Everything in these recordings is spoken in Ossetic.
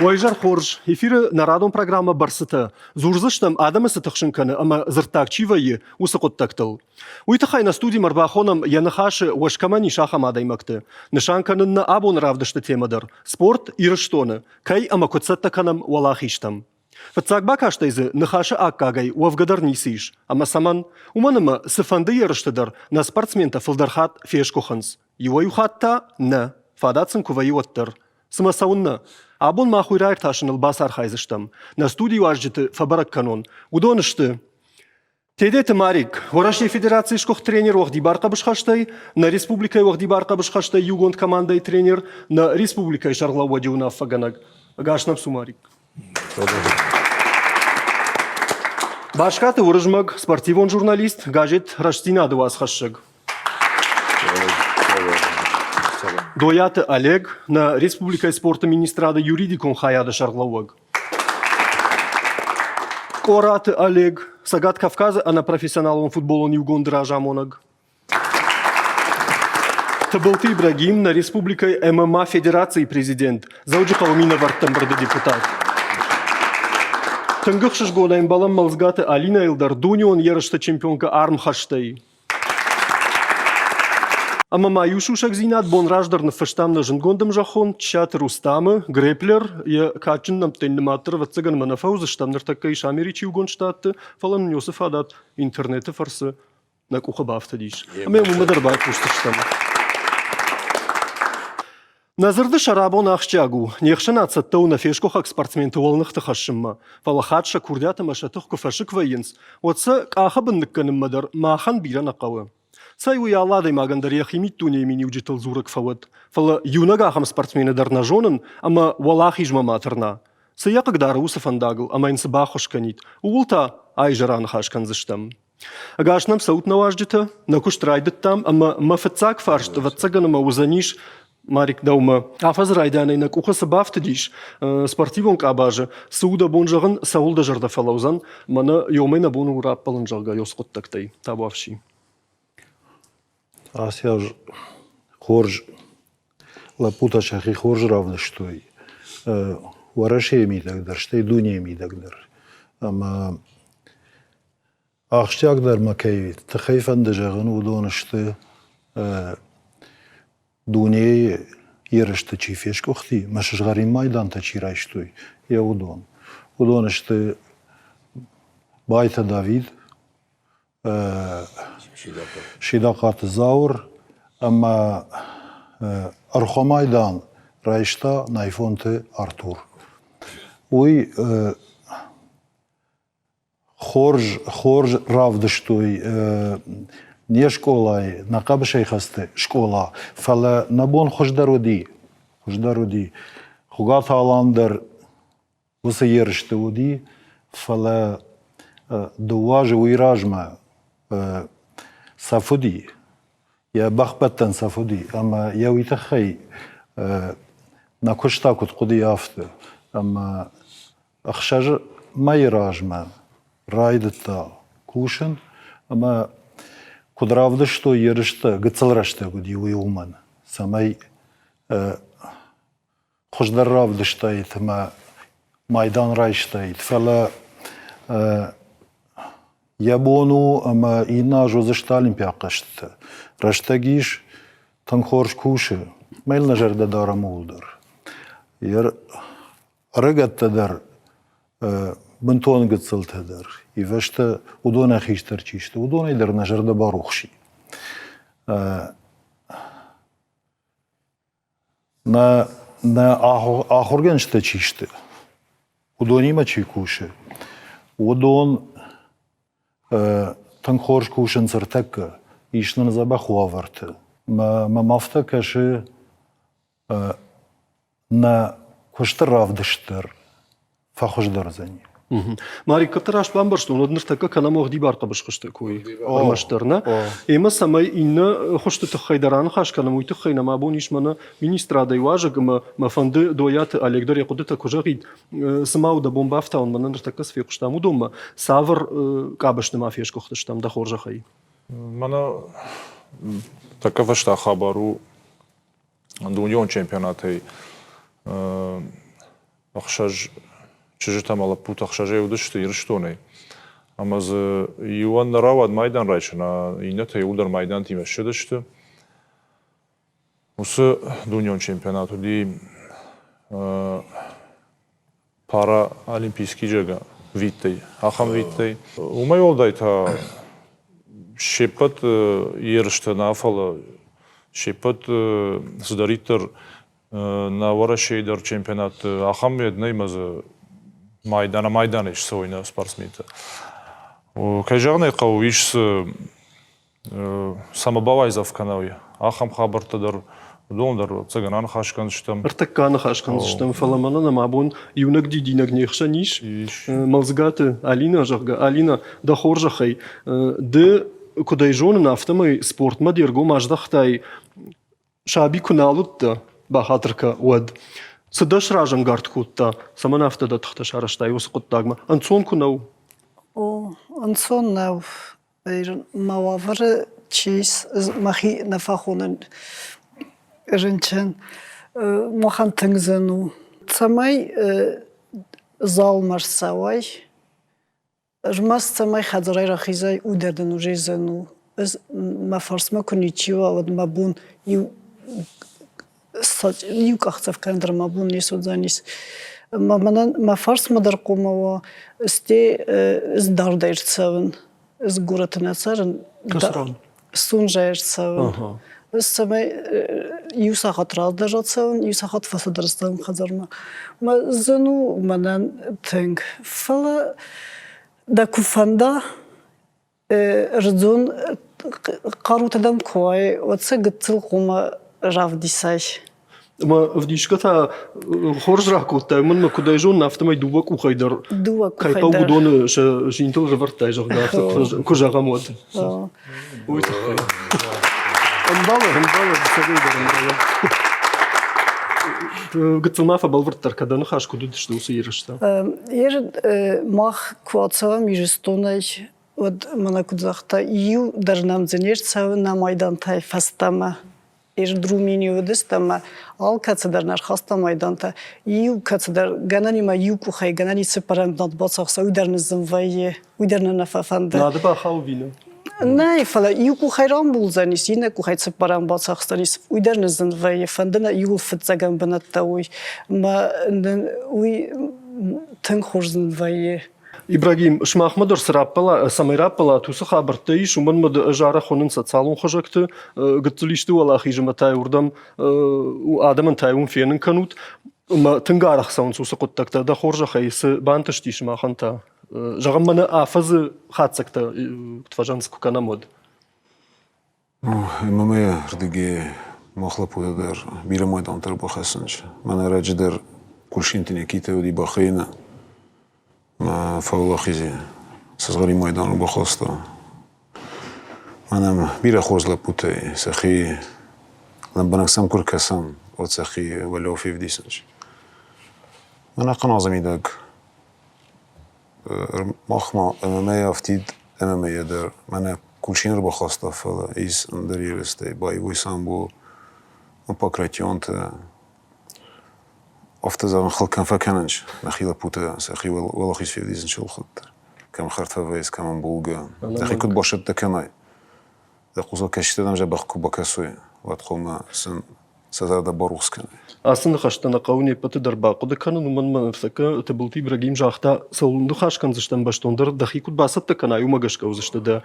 Уӕ хорз! Эфиры нӕ радон программӕ «Бӕрцытӕ». Дзурдзыстӕм, адӕмы цы тыхсын кӕны ӕмӕ дзырддаг чи вӕййы, уыцы хъуыддӕгтыл. Уый тыххӕй нӕ студимӕ ӕрбахонӕм йӕ ныхасы уӕз кӕмӕн ис, ахӕм адӕймӕгты. Нысан кӕнын нӕ абоны равдысты темӕ дӕр – спорт Ирыстоны. Кӕй ӕмӕ куыд цӕттӕ кӕнӕм уӕлахизтӕм. Фыццаг бакастӕй дзы ныхасы аккагӕй уӕвгӕ дӕр ницы ис. Ӕмӕ цӕмӕн? Уымӕн ӕмӕ цыфӕнды ерысты дӕр нӕ спортсментӕ фылдӕр хатт фесгуыхынц. Иуӕй-иу хатт та нӕ, фадат сын куы вӕййы, уӕддӕр. Цымӕ цӕуыннӕ? Абон мах уый раиртасыныл бацархайдзыстӕм. Нӕ студийы уазджыты фӕбӕрӕг кӕнон. Уыдон сты Тедеты Марик, Уӕрӕсейы Федерацийы сгуыхт тренер уӕгъдибар хъӕбысхӕстӕй, нӕ республикӕйы уӕгъдибар хъӕбысхӕстӕй иугонд командӕйы тренер, нӕ республикӕйы сӕргълӕууӕджы уынаффӕгӕнӕг. Ӕгас нӕм цу, Марик. Баскаты Уырызмӕг, спортивон журналист, газет «Рӕстдзинад-ы уацхӕссӕг». Дойаты Олег, нӕ республикӕйы спорты министрады юридикон хайады сӕргълӕууӕг. Къораты Олег, Цӕгат Кавказы ӕнӕпрофессионалон футболон иугонды разамонӕг. Тыбылты Ибрагим, нӕ республикӕйы ММА Федерацийы президент, Дзӕуджыхъӕуы минӕвӕртты ӕмбырды депутат. Тынг ӕхсызгонӕй ӕмбӕлӕм Мӕлдзыгаты Алинӕйыл дӕр дунеон ерысты чемпионкӕ армхӕстӕй. Ӕмӕ ма иу сусӕгдзинад бон раздӕр ныффыстам нӕ зындгонд ӕмзӕххон Чсиаты Рустамы, грэпплер, йӕ кадджын нӕмттӕй нымаддӕр ӕвӕццӕгӕн ӕмӕ нӕ фӕуыдзыстӕм ныртӕккӕ ис Америчы Иугонд Штатты, фӕлӕ нын уыцы фадат интернеты фӕрцы нӕ къухы бафтыдис. Ӕмӕ уымӕ дӕр байхъусдзыстӕм. Нӕ дзырды сӕрабон ахсджиаг у, не хсӕнад цӕттӕ у нӕ фесгуыхӕг спортсменты уӕлныхты хӕссынмӕ, фӕлӕ хатт сӕ курдиат ӕмӕ сӕ тых куы фӕсыкк вӕййынц, уӕд сӕ къахы бын ныккӕнынмӕ дӕр махӕн бирӕ нӕ хъӕуы. Цӕй, уый алы адӕймагӕн дӕр йӕхи миддунейы миниуджытыл дзурӕг фӕуӕд, фӕлӕ иунӕг ахӕм спортсмены дӕр нӕ зонын, ӕмӕ уӕлахизмӕ ма тырна. Цы йӕ хъыгдары уыцы фӕндагыл ӕмӕ йын цы баххуыс кӕнид, ууыл та айзӕр аныхас кӕндзыстӕм. Ӕгас нӕм цӕут нӕ уазджытӕ, нӕ куыст райдыдтам ӕмӕ мӕ фыццаг фарст, ӕвӕццӕгӕн ӕмӕ уыдзӕнис Марик дӕумӕ. Афӕдзы райдианӕй нӕ къухы цы бафтыдис спортивон къабазы, цы у дӕ бон зӕгъын, цӕуыл дӕ зӕрдӕ фӕлӕудзӕн, мӕнӕ ёмӕ нӕ бон у раппӕлын, зӕгъгӕ, ёс хъуыддӕгтӕй. Табуафси. Ацы аз хорз лӕппутӕ сӕхи хорз равдыстой Уӕрӕсейы мидӕг дӕр, стӕй дунейы мидӕг дӕр. Ӕмӕ Ахсджиагдӕр ма кӕй тыххӕй фӕнды зӕгъын, уыдон сты, дунейы ерысты чи фесгуыхти ӕмӕ сызгъӕрин майдантӕ чи райстой, йӕ уыдон. Уыдон сты Байты Давид, Сидахъаты Зауыр ӕмӕ ӕрхуы майдан райста Найфонты Артур. Уый Хорз, хорз равдыстой не скъолайы, нӕ хъӕбысӕйхӕцты скъола, фӕлӕ нӕ бон хуыздӕр уыди, хуыздӕр уыди. Хуыгаты Алан дӕр уыцы ерысты уыди, фӕлӕ дыууӕ азы уый размӕ цӕф уыди, йӕ бӕхбӕттӕн цӕф уыди ӕмӕ йӕ уый тыххӕй нӕ куыста куыд хъуыди, афтӕ. Ӕмӕ Ӕхсӕз мӕйы размӕ райдыдта кусын ӕмӕ куыд равдыстой ерыстӕ, гыццыл рӕстӕг уыди уый уымӕн, цӕмӕй хуыздӕр равдыстаид ӕмӕ майдан райстаид. Фӕлӕ йӕ бон у ӕмӕ иннӕ аз уыдзысты олимпиаг хъӕзтытӕ. Рӕстӕг ис, тынг хорз кусы, мӕ йыл нӕ зӕрдӕ дарӕм ууыл дӕр. Ӕрыгӕттӕ дӕр, бынтон гыццылтӕ дӕр, ивӕзтӕ уыдонӕй хистӕр чи сты, уыдонӕй дӕр нӕ зӕрдӕ барухс и. Нӕ, нӕ ахуыргӕнджытӕ чи сты, уыдонимӕ чи кусы, уыдон тынг хорз кусынц ӕртӕккӕ, ис нын дзӕбӕх уавӕрты. Мӕм афтӕ кӕсы, нӕ куысты равдыст дӕр фӕхуыздӕр уыдзӕни. Марик, кӕд раст бамбӕрстон, уӕд ныртӕккӕ кӕнӕм уӕгъдибар хъӕбысхӕсты кой ӕрмӕстдӕр, нӕ? Ӕмӕ цӕмӕй иннӕ хуызты тыххӕй дӕр аныхас кӕнӕм, уый тыххӕй нӕм абон ис мӕнӕ министрадӕй уазӕг ӕмӕ мӕ фӕнды Дойаты Олег дӕр йӕ хъуыдытӕ куы зӕгъид, цыма у дӕ бон бафтауын, мӕнӕ ныртӕккӕ цы фехъуыстам, уыдонмӕ, цавӕр къабӕзты ма фесгуыхтыстӕм дӕ хорзӕхӕй? Мӕнӕ тӕккӕ фӕстаг хабар у дунеон чемпионатӕй. Ӕхсӕз чызджытӕ ӕмӕ лӕппутӕ ӕхсӕзӕй уыдысты Ирыстонӕй. Ӕмӕ дзы иуӕн нӕ рауад майдан райсын, а иннӕтӕ иууылдӕр майдантимӕ ссыдысты. Уыцы дунеон чемпионат уыди параолимпийский зӕгъгӕ, видтӕй, ахӕм видтӕй. Уымӕй уӕлдай та се ппӕт ерыстӕ нӕ, фӕлӕ се ппӕт цыдӕриддӕр нӕ Уӕрӕсейы дӕр чемпионатты ахӕм йед нӕй ӕмӕ дзы майдан майданӕй ссӕуой нӕ спортсментӕ. Кӕй зӕгъын ӕй хъӕуы, ис дзы цӕмӕ бауайдзӕф кӕной, ахӕм хабӕрттӕ дӕр уыдон дӕр ӕцӕгӕн аныхас кӕндзыстӕм. Ӕртыккаг аныхас кӕндзыстӕм, фӕлӕ мӕнӕн ӕм абон иунӕг дидинӕг не хсӕн ис. Мӕлдзыгаты Алинӕ, зӕгъгӕ, Алинӕ, дӕ хорзӕхӕй, ды куыд ӕй зонын, афтӕмӕй спортмӕ де ргом аздӕхтай саби куы нал уыдтӕ, бахатыр кӕ, уӕд. Цы дӕ сразӕнгард кодта, цӕмӕн афтӕ дӕ тыхтӕ сарӕзтай уыцы хъуыддагмӕ? Ӕнцон куы нӕу. О, ӕнцон нӕу. Мӕ уавӕры чи ис, мӕхи нӕ фӕхонын рынчын. Махӕн тынг зын у. Цӕмӕй залмӕ рцӕуай, ӕрмӕст цӕмӕй хӕдзарӕй рахизай, уый дӕр дын уже зын у. Ӕз мӕ фарсмӕ куы ничи уа, уӕд мӕ бон иу иу къахдзӕф кӕнын дӕр мӕ бон не суыдзӕнис. Мӕнӕн мӕ фарсмӕ дӕр хъуамӕ уа, стӕй ӕз дардӕй ӕрцӕуын. Ӕз горӕты нӕ цӕрын. Сунжӕй ӕрцӕуын. Ӕз цӕмӕй иу сахат раздӕр ацӕуын, иу сахат фӕстӕдӕр ссӕуын хӕдзармӕ. Мӕ зын у мӕнӕн тынг. Фӕлӕ дӕ куы фӕнда, ӕрдзон хъарутӕ дӕм куы уай, уӕд сӕ гыццыл хъуамӕ равдисай. Ӕмӕ ӕвдисгӕ та хорз ракодтай, уымӕн мӕ куыдӕй зонын, афтӕмӕй дыууӕ къухӕй дӕр дыууӕ кӕй хъӕуы, уыдоны сӕ зинтыл рывӕрдтай, зӕгъгӕ, афтӕ куы зӕгъӕм, уӕд. Уый тыххӕй. Ӕмбӕлы, ӕмбӕлы, цӕгӕй дӕр ӕмбӕлы. Гыццыл ма фӕбӕлвырддӕр кӕд ныхас куыд уыдысты уыцы ерыстӕ? Ер мах куы ацӕуӕм Ирыстонӕй, уӕд мӕнӕ куыд загъта, иу дӕр нӕм дзы не рцӕуы нӕ майдантӕй фӕстӕмӕ. Эрдрумини уыдысты ӕмӕ алкӕцыдӕр нӕ рхаста майдантӕ. Иу кӕцыдӕр гӕнӕнимӕ иу къухӕй гӕнӕн и цыппӕрӕм над бацахса, уый дӕр ныззым вӕййы, уый дӕр нӕ нӕ фӕфӕнды. Нады бахауы вины? Нӕй, фӕлӕ иу къухӕй рамбулдзӕнис, иннӕ къухӕй цыппӕрӕм бацахсдзӕнис, уый дӕр ныззын вӕййы. Фӕнды нӕ иууыл фыццагӕн бынӕттӕ уый. Мӕ уый тынг хорз нын вӕййы. Ибрагим, сымахмӕ дӕр цы раппӕла, цӕмӕй раппӕлат, уыцы хабӕрттӕ ис, уымӕн мӕ ӕз арӕх уынын социалон хызӕгты, гыццыл исты уӕлахиз ӕмӕ та уырдӕм адӕмӕн та уым фенын кӕнут. Ӕмӕ тынг арӕх цӕуынц уыцы хъуыддӕгтӕ. Дӕ хорзӕхӕй, цы бантысти сымахӕн та? Зӕгъӕм, мӕнӕ афӕдзы хатдзӕгтӕ куыд фӕзӕгъынц, куы кӕнӕм, уӕд. ММА-йы рдыгӕй мах лӕппутӕ дӕр бирӕ майдантӕ ӕрбахӕссынц. Мӕнӕ ӕрӕджы дӕр Кульшинты Никитӕ уыди Бахрейны мӕ фӕуӕлахизи сызгъӕрин майдан ӕрбахаста. Мӕнӕ бирӕ хорз лӕппутӕй сӕхи лӕмбынӕг сӕм куы ркӕсӕм, уӕд сӕхи уӕлиау февдисынц. Ӕнӕхъӕн азы мидӕг Махмӕ ММА афтид ММА-йӕ дӕр мӕнӕ кусын ӕрбахаста, фӕлӕ ис ӕндӕр ерыстӕй боевой самбо, панкратионтӕ. Афтӕ зӕгъын хыл кӕм фӕкӕнынц, нӕхи лӕппутӕ сӕхи уӕлахиз февдисынц сылхуыд дӕр. Кӕм хӕрд фӕвӕййынц, кӕм ӕмбулгӕ. Дӕхи куыд басӕттӕ кӕнай, дӕ хъусыл кӕсджытӕ дӕм дзӕбӕх куы бакӕсой, уӕд хъуамӕ сын сӕ зӕрдӕ барухс кӕны. Ацы ныхӕстӕ нӕ хъӕуы не ппӕты дӕр бахъуыды кӕнын, уымӕн ӕмӕ ныртӕккӕ Тыбылты Ибрагим загъта, цӕуыл ныхас кӕндзыстӕм бӕстондӕр, дӕхи куыд бацӕттӕ кӕнай, уымӕ гӕсгӕ уыдзысты дӕ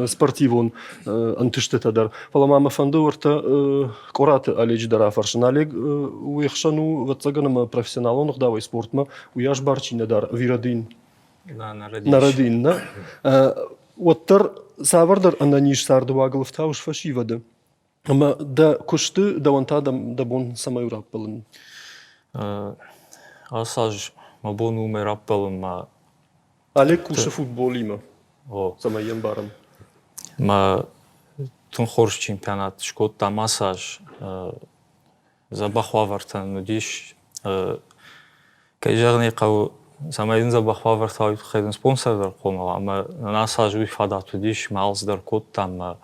спортивон ӕнтыстытӕ дӕр. Фӕлӕ ма мӕ фӕнды уӕртӕ Къораты Оледжы дӕр афӕрсын. Олег уе хсӕн у, ӕвӕццӕгӕн, ӕмӕ профессионалон ӕгъдауӕй спортмӕ уыйас бар чи нӕ дары, ӕви рӕдийын? Нӕ рӕдийын, нӕ? Уӕддӕр цавӕрдӕр ӕнӕниз цардыуагыл ӕфтауыс фӕсивӕды. Ӕмӕ дӕ куысты дӕуӕн та дӕ бон цӕмӕй у раппӕлын? Ацы аз мӕ бон у мӕ раппӕлын мӕ Олег кусы футболимӕ, цӕмӕй йӕ ӕмбарӕм. Мӕ тынг хорз чемпионат скодтам ацы аз. Дзӕбӕх уавӕртӕ нын уыдис. Кӕй зӕгъын ӕй хъӕуы, цӕмӕй дын дзӕбӕх уавӕртӕ уой, тыххӕй дын спонсор дӕр хъуамӕ уа. Ӕмӕ нын ацы аз уый фадат уыдис, мӕ алцыдӕр кодтам. Мӕ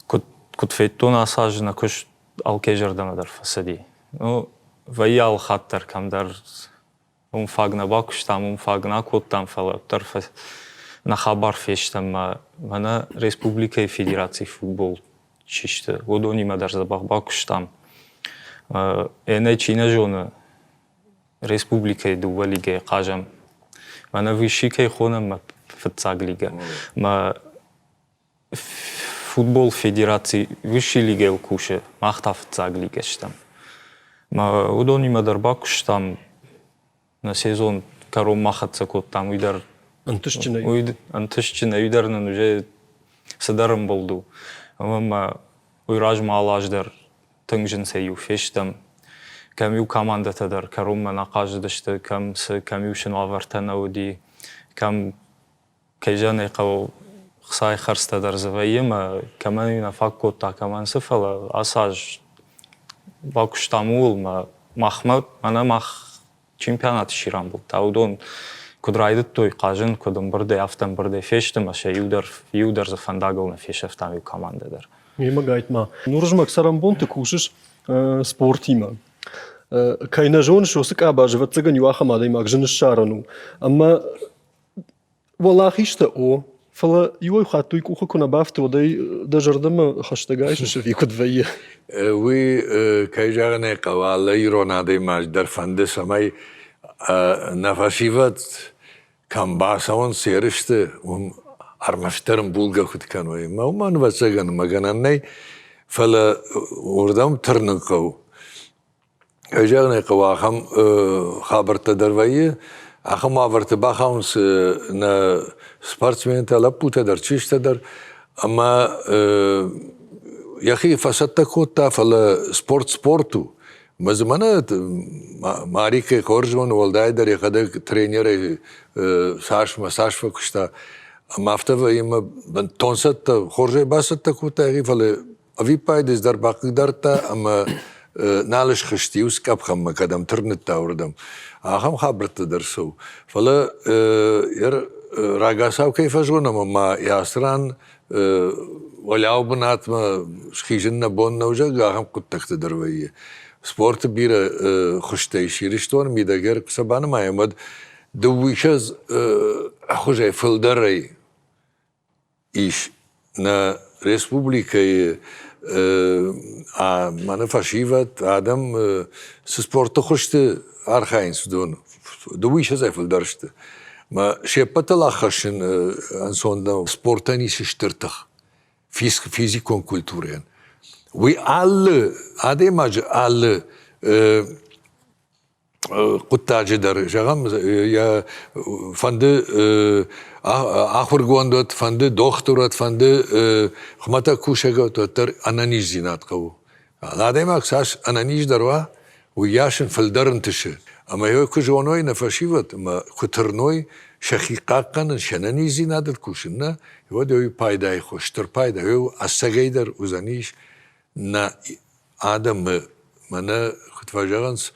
куыд, куыд федтон ацы аз нӕ куыст алкӕй зӕрдӕмӕ дӕр фӕцыди. Ну, Вӕййы алы хатт дӕр кӕмдӕр уым фаг нӕ бакуыстам, уым фаг нӕ акодтам, фӕлӕ уӕддӕр нӕ хабар фестӕм. Мӕнӕ республикӕйы федерацийы футбол чи сты, уыдонимӕ дӕр дзӕбӕх бакуыстам. Ӕнӕ чи нӕ зоны, республикӕйы дыууӕ лигӕйы хъазӕм. Мӕнӕ Высший кӕй хонӕм мӕ фыццаг лигӕ. Мӕ футбол федераци высший лигӕйыл кусы, мах та фыццаг лигӕ стӕм. Мӕ уыдонимӕ дӕр бакуыстам, нӕ сезон кӕронмӕ хӕццӕ кодтам, уый дӕр ӕнтыстджынӕй. Уый ӕнтыстджынӕй, уый дӕр нын уже цыдӕр ӕмбылд у. Ӕмӕ мӕ уый размӕ алы аз дӕр тынг зын сӕ иу фестӕм. Кӕм-иу командӕтӕ дӕр кӕронмӕ нӕ хъазыдысты, кӕм цы, кӕм-иу сын уавӕртӕ нӕ уыди, кӕм кӕй зӕгъын ӕй хъӕуы, хцайы хӕрдзтӕ дӕр дзы вӕййы ӕмӕ кӕмӕн нӕ фаг кодта, кӕмӕн цы, фӕлӕ ацы аз бакуыстам ууыл мӕ махмӕ, мӕнӕ мах чемпионаты чи рамбылдта, уыдон куыд райдыдтой хъазын, куыд ӕмбырдӕй, афтӕ ӕмбырдӕй фесты ӕмӕ сӕ иу дӕр, иу дӕр дзы фӕндагыл нӕ фесӕфтам иу командӕ дӕр. Мемӕ гайтма. Нурызмӕг цӕрӕнбонты кусыс спортимӕ. Кӕй нӕ зоныс, уыцы къабаз, ӕвӕццӕгӕн, иу ахӕм адӕймаг зын ссарӕн у. Ӕмӕ Уӕлахизтӕ о, фӕлӕ иуӕй хатт уый къухы куы нӕ бафты, уӕд ӕй дӕ зӕрдӕмӕ хӕстӕг айсыс ӕви куыд вӕййы? Уый, кӕй зӕгъын ӕй хъӕуы, алы ирон адӕймаджы дӕр фӕнды, цӕмӕй нӕ фӕсивӕд кӕм бацӕуынц ерысты, уым ӕрмӕстдӕр ӕмбулгӕ куыд кӕной. Мӕ уымӕн, ӕвӕццӕгӕн, мӕ гӕнӕн нӕй, фӕлӕ уырдӕм тырнын хъӕуы. Кӕй зӕгъын ӕй хъӕуы, ахӕм хабӕрттӕ дӕр вӕййы. Ахӕм уавӕрты бахауынц нӕ спортсментӕ, лӕппутӕ дӕр, чызджытӕ дӕр. Ӕмӕ йӕхи фӕцӕттӕ кодта, фӕлӕ спорт спорт у. Мӕ дзы мӕнӕ Марикӕ хорз зоны, уӕлдайдӕр йӕхӕдӕг тренерӕй цас мӕ цас фӕкуыста. Ӕмӕ афтӕ вӕййы, ӕмӕ бынтон цӕттӕ, хорзӕй бацӕттӕ кодта йӕхи, фӕлӕ ӕвиппайды дӕр бахъыгдардта ӕмӕ нал схызти уыцы къӕпхӕнмӕ, кӕдӕм тырныдта, уырдӕм. Ахӕм хабӕрттӕ дӕр цӕуы. Фӕлӕ рагацау кӕй фӕзонӕм ӕмӕ йӕ ацы ран уӕлиау бынатмӕ схизын нӕ бон нӕу, зӕгъгӕ, ахӕм хъуыддӕгтӕ дӕр вӕййы. Спорты бирӕ хуызтӕ ис Ирыстоны мидӕг, куы сӕ банымайӕм, уӕд дыууиссӕдз хуызӕй фылдӕрӕй ис нӕ республикӕйы мӕнӕ фӕсивӕд, адӕм цы спорты хуызты архайынц, уыдон дыууиссӕдзӕй фылдӕр сты. Мӕ се ппӕтыл аххӕссын ӕнцон нӕу. Спортӕн ис стыр тых физикон культурӕйӕн. Уый алы адӕймаджы алы хъуыддаджы дӕр, зӕгъӕм, йӕ фӕнды ахуыргонд уӕд, фӕнды дохтыр уӕд, фӕнды хуымӕтӕг кусӕг уӕд, уӕддӕр ӕнӕниздзинад хъӕуы. Адӕймаг цас ӕнӕниздӕр уа, уыйас ын фылдӕр ӕнтысы. Ӕмӕ йӕ куы зоной нӕ фӕсивӕд ӕмӕ куы тырной сӕхи хъахъхъӕнын, се нӕниздзинадыл кусын, нӕ, уӕд уый пайдайы хос, стыр пайда, уый ӕцӕгӕйдӕр уыдзӕнис нӕ адӕмы мӕнӕ куыд фӕзӕгъынц,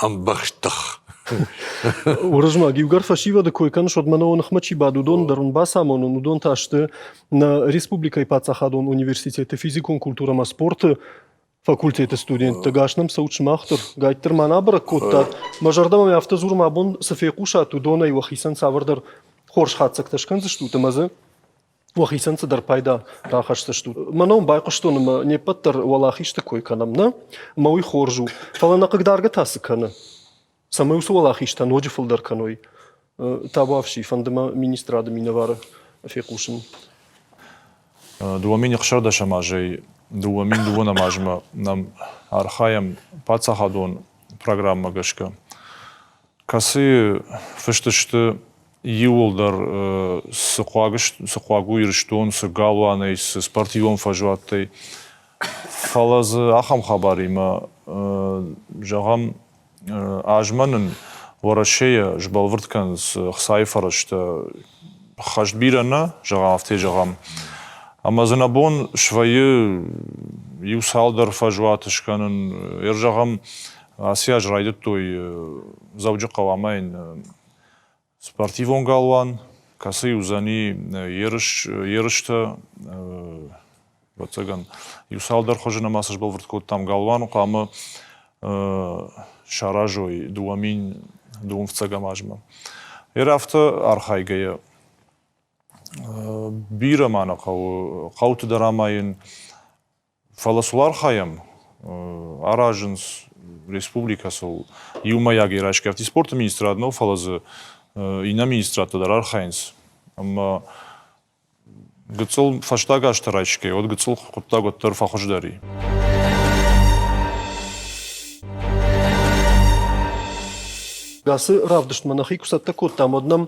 ӕмбӕхст тых. Уырызмӕг, иугӕр фӕсивӕды кой кӕныс, уӕд мӕнӕ ныхмӕ чи бады, уыдон дӕр уын бацамонын. Уыдон та сты нӕ республикӕйы паддзахадон университеты физикон культурӕ ӕмӕ спорты факультеты студенттӕ. Гас нӕм цӕут сымах дӕр. Гайддӕр ма нӕ абӕрӕг кодтат. Мӕ зӕрдӕмӕ мӕ афтӕ дзуры, мӕ абон цы фехъусат, уыдонӕй уӕхицӕн цавӕрдӕр хорз хатдзӕгтӕ скӕндзыстут ӕмӕ дзы уӕхицӕн цыдӕр пайда рахӕсдзыстут. Мӕ ном байхъуыстон ӕмӕ не ппӕт дӕр уӕлахизты кой кӕнӕм, нӕ? Ӕмӕ уый хорз у. Фӕлӕ нӕ хъыгдаргӕ та цы кӕны? Цӕмӕй уыцы уӕлахизтӕ ноджы фылдӕр кӕной. Табуафси, фӕнды мӕ министрады минӕвары фехъусын. 2016 азӕй 2002 азмӕ нӕм архайӕм паддзахадон программӕ гӕсгӕ, кӕцыйы фыст сты иууылдӕр цы хъуаг, цы хъуаг у Ирыстон, цы галуанӕй, цы спортивон фӕзуӕттӕй. Фӕлӕ дзы ахӕм хабаримӕ, зӕгъӕм, азмӕ нын Уӕрӕсейӕ сбӕлвырд кӕнынц ӕхцайы фӕрӕзтӕ хӕст бирӕ нӕ, зӕгъӕм, афтӕ зӕгъӕм. Ӕмӕ дзы нӕ бон свӕййы иу цалдӕр фӕзуаты скӕнын. Ер зӕгъӕм, ацы аз райдыдтой Дзӕуджыхъӕу амайын Спортивон галуан, кӕцыйы уыдзӕни ерыстӕ. Ӕвӕццӕгӕн, иу цалдӕр хуызы нӕма сбӕлвырд кодтам. Галуан хъуамӕ саразой 2000 фыццӕгӕм азмӕ. Ер афтӕ архайгӕйӕ бирӕ ма нӕ хъӕуы хъӕуты дӕр амайын. Фӕлӕ сыл архайӕм, аразынц республикӕ сыл иумӕйагӕй райсгӕ спорты министрад нӕу, фӕлӕ дзы иннӕ министрадтӕ дӕр архайынц. Ӕмӕ гыццыл фӕстаг азты райсгӕ, уӕд гыццыл хъуыддаг уӕддӕр фӕхуыздӕр и. Ацы равдыстмӕ нӕхи куы цӕттӕ кодтам, уӕд нӕм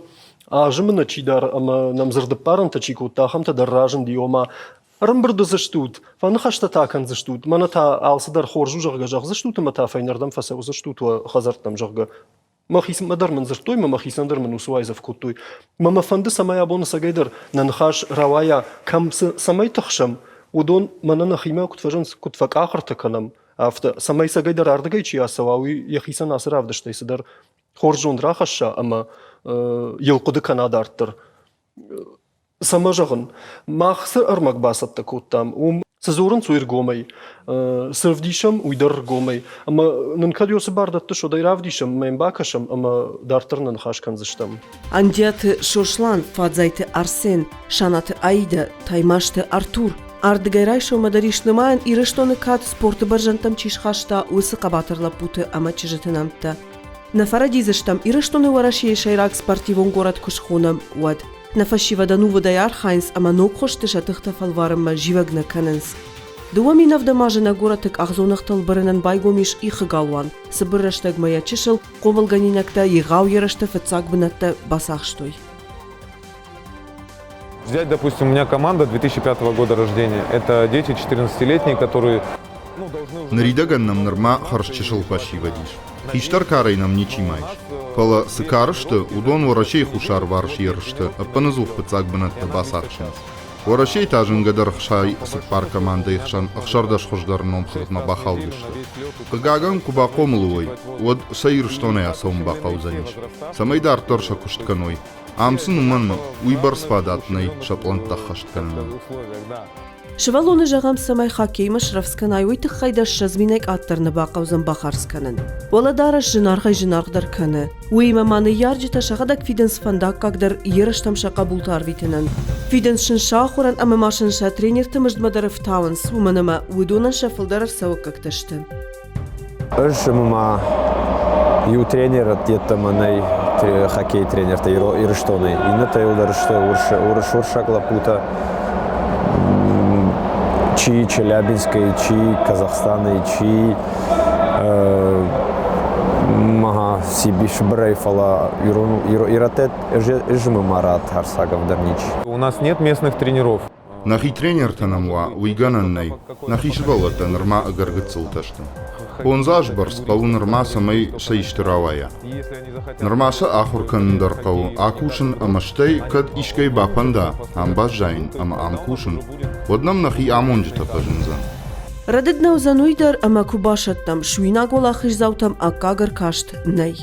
азымы нӕ чидӕр ӕмӕ нӕм дзырдыппарӕнтӕ чи кодта, ахӕмтӕ дӕр разынди, ома ӕрӕмбырд уыдзыстут, фӕныхӕстӕ та кӕндзыстут, мӕнӕ та алцыдӕр хорз у, зӕгъгӕ, зӕгъдзыстут ӕмӕ та фӕйнӕрдӕм фӕцӕудзыстут уӕ хӕдзӕрттӕм, зӕгъгӕ. Мӕхицмӕ дӕр мын дзырдтой, мӕ мӕхицӕн дӕр мын уыцы уайдзӕф кодтой. Мӕ мӕ фӕнды, цӕмӕй абон ӕцӕгӕйдӕр нӕ ныхас рауайа, кӕм цы, цӕмӕй тыхсӕм, уыдон мӕнӕ нӕхимӕ куыд фӕзынынц, куыд фӕкъахыртӕ кӕнӕм, афтӕ, цӕмӕй ӕцӕгӕйдӕр ардыгӕй чи ацӕуа, уый йӕхицӕн ацы равдыстӕй цыдӕр хорз зонд рахӕсса ӕмӕ йыл хъуыды кӕна дарддӕр. Цӕмӕ зӕгъын, мах цы ӕрмӕг бацӕттӕ кодтам, уым цы дзурынц, уый ргомӕй, цы ӕвдисӕм, уый дӕр ргомӕй. Ӕмӕ нын кӕд уыцы бар дӕттыс, уӕд ӕй равдисӕм ӕмӕ йӕм бакӕсӕм ӕмӕ дарддӕр нӕ ныхас кӕндзыстӕм. Андиаты Сослан, Фадзайты Арсен, Санаты Аидӕ, Таймазты Артур. Ардыгӕй райсоммӕ дӕр ис нымайӕн Ирыстоны кад спорты бӕрзӕндтӕм чи схаста, уыцы хъӕбатыр лӕппуты ӕмӕ чызджыты нӕмттӕ. Нӕ фӕрӕдидзыстӕм Ирыстоны Уӕрӕсейы сӕйраг спортивон горӕт куы схонӕм, уӕд. Нӕ фӕсивӕд ӕнувыдӕй архайынц ӕмӕ ног хуызты сӕ тыхтӕ фӕлварынмӕ зивӕг нӕ кӕнынц. 2007 азы нӕ горӕты къахдзоныгътыл бырынӕн байгом ис ихы галуан. Цыбыр рӕстӕгмӕ йӕ чысыл хъомылгӕнинӕгтӕ егъау ерысты фыццаг бынӕттӕ бацахстой. Взять, допустим, у меня команда 2005 года рождения. Это дети 14-летние, которые Ныридӕгӕн нӕм нырма хӕрзчысыл фӕсивӕд ис. Хистӕр карӕй нӕм ничима ис. Фӕлӕ цы кары сты, уыдон Уӕрӕсейы хуссарварс ерысты ӕппынӕдзух фыццаг бынӕттӕ бацахсынц. Уӕрӕсейы та зынгӕдӕр 64 командӕйы хсӕн 16 хуыздӕр номхыгъдмӕ бахаудысты. Хъыгагӕн, куы бахъомыл уой, уӕд сӕ Ирыстонӕй ацӕуын бахъӕудзӕнис, цӕмӕй дарддӕр сӕ куыст кӕной. Ам сын уымӕн уыйбӕрц фадат нӕй сӕ пълӕнттӕ ӕххӕст кӕнынӕн. Сывӕллоны зӕгъӕм, цӕмӕй хоккеймӕ срӕвдз кӕнай, уый тыххӕй дӕ 20 минӕй къаддӕр нӕ бахъӕудзӕн бахардз кӕнын. Уӕлӕдарӕс зынаргъӕй-зынаргъдӕр кӕны. Уыимӕ ма ныййарджытӕ сӕхӕдӕг фидынц фӕндаггаг дӕр ерыстӕм сӕ хъӕбулты арвитынӕн. Фидынц сын сӕ ахуырӕн ӕмӕ ма сын сӕ тренерты мыздмӕ дӕр ӕфтауынц, уымӕн ӕмӕ уыдонӕн сӕ фылдӕр ӕрцӕуӕггӕгтӕ сты. Ӕз ӕмӕ ма иу тренер йеддӕмӕ нӕй хоккейы тренертӕ Ирыстонӕй. Иннӕтӕ иуылдӕр сты уырыссаг лӕппутӕ. Чи Челябинскӕй, чи Казахстанӕй, чи ага, Сибирӕй, фӕлӕ ирӕттӕ ӕз ӕмӕ ма Арсагов дӕр ничи. У нас нет местных тренеров. Нӕхи тренертӕ нӕм уа, уый гӕнӕн нӕй. Нӕхи сывӕллӕттӕ нырма ӕгӕр гыццылтӕ сты. Фондз аз бӕрц хъӕуы нырма, цӕмӕй сӕ исты рауайа. Нырма сӕ ахуыр кӕнын дӕр хъӕуы, акусын ӕмӕ стӕй, кӕд искӕй бафӕнда ам баззайын ӕмӕ ам кусын, уӕд нӕм нӕхи амонджытӕ фӕзындзӕн. Рӕдыд нӕ уыдзӕн уый дӕр, ӕмӕ куы басӕттӕм, суинаг уӕлахиздзаутӕм аккаг ӕркаст нӕй.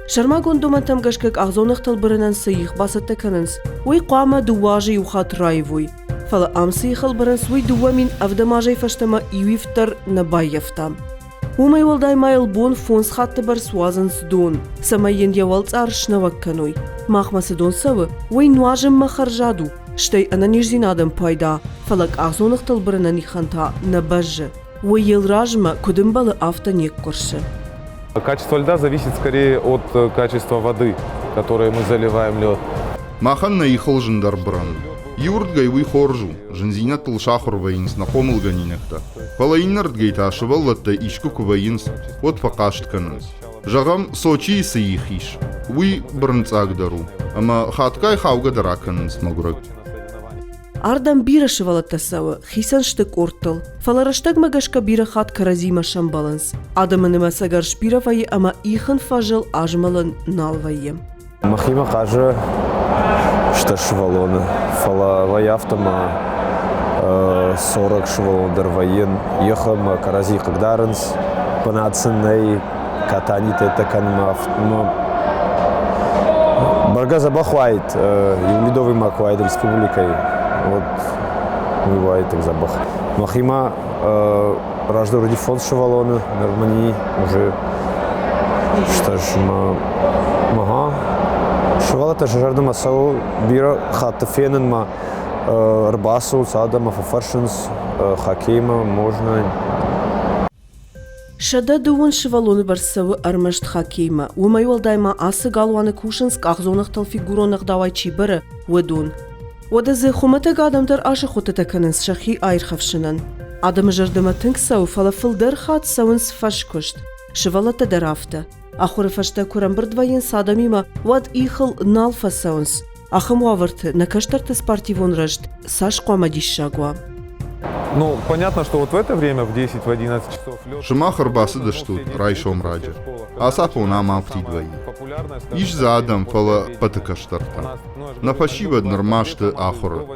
Сӕрмагонд домӕнтӕм гӕсгӕ къахдзоныгътыл бырынӕн цы их бацӕттӕ кӕнынц, уый хъуамӕ дыууӕ азы иу хатт раивой. Фӕлӕ ам цы ихыл бырынц, уый 2007 азӕй фӕстӕмӕ иу ивд дӕр нӕ баййӕфта. Уымӕй уӕлдай ма йыл бон фондз хатты бӕрц уадзынц дон, цӕмӕй йын йӕ уӕлцъар снӕуӕг кӕной. Махмӕ цы дон цӕуы, уый нуазынмӕ хӕрзад у, стӕй ӕнӕниздзинадӕн пайда, фӕлӕ къахдзоныгътыл бырынӕн ихӕн та нӕ бӕззы. Уый йыл размӕ, куыд ӕмбӕлы, афтӕ не ккуырсы. Качество льда зависит скорее от качества воды, которой мы заливаем лед. Махӕн нӕ ихыл зындӕр бырӕн. Иуырдгӕй уый хорз у, зындзинӕдтыл сахуыр вӕййынц нӕ хъомылгӕнинӕгтӕ. Фӕлӕ иннӕрдгӕй та сывӕллӕттӕ искуы куы вӕййынц, уӕд фӕхъаст кӕнынц. Зӕгъӕм, Сочийы цы их ис, уый бырынцъагдӕр у, ӕмӕ хатгай хаугӕ дӕр акӕнынц мӕгуырӕг. Ардӕм бирӕ сывӕллӕттӕ цӕуы, хицӕн сты къордтыл, фӕлӕ рӕстӕгмӕ гӕсгӕ бирӕ хатт кӕрӕдзимӕ сӕмбӕлынц. Адӕмы нымӕц ӕгӕр сбирӕ вӕййы ӕмӕ ихын фӕзыл азмӕлын нал вӕййы. Мӕхимӕ хъазы стыр сывӕллоны, фӕлӕ вӕййы афтӕ ма 40 сывӕллон дӕр вӕййын. Ехы ӕмӕ кӕрӕдзи хъыгдарынц, бынат сын нӕй, катанитӕ кӕнынмӕ. Бӕргӕ дзӕбӕх уаид, иу ледовый ма куы уаид республикӕйы, уӕд уый уаид тынг дзӕбӕх. Мӕхимӕ раздӕр уыди фондз сывӕллоны, ныр мын уже стӕж ага. Сывӕллӕттӕ сӕ зӕрдӕмӕ цӕуы бирӕ хатты фенынмӕ ӕрбацӕуынц адӕмы, фӕфӕрсынц хоккеймӕ можно. 130 сывӕллоны бӕрц цӕуы ӕрмӕст хоккеймӕ. Уымӕй уӕлдай ма ацы галуаны кусынц къахдзоныгътыл фигурон ӕгъдауӕй чи быры, уыдон. Уӕдӕ дзы хуымӕтӕг адӕм дӕр асыхуыттытӕ кӕнынц сӕхи аирхӕфсынӕн. Адӕмы зӕрдӕмӕ тынг цӕуы, фӕлӕ фылдӕр хатт цӕуынц фӕскуыст. Сывӕллӕттӕ дӕр афтӕ. Ахуыры фӕстӕ куы рӕмбырд вӕййынц адӕмимӕ, уӕд ихыл нал фӕцӕуынц. Ахӕм уавӕрты нӕ кӕстӕрты спортивон рӕзт цас хъуамӕ диссаг уа? Ну, понятно, что вот в это время, в 10, в 11 часов лед... Сымах ӕрбацыдыстут райсом раджы. Ацафон ам афтид вӕййы. Ис дзы адӕм, фӕлӕ ӕппӕты кӕстӕртӕ. Нӕ фӕсивӕд нырма сты ахуыры.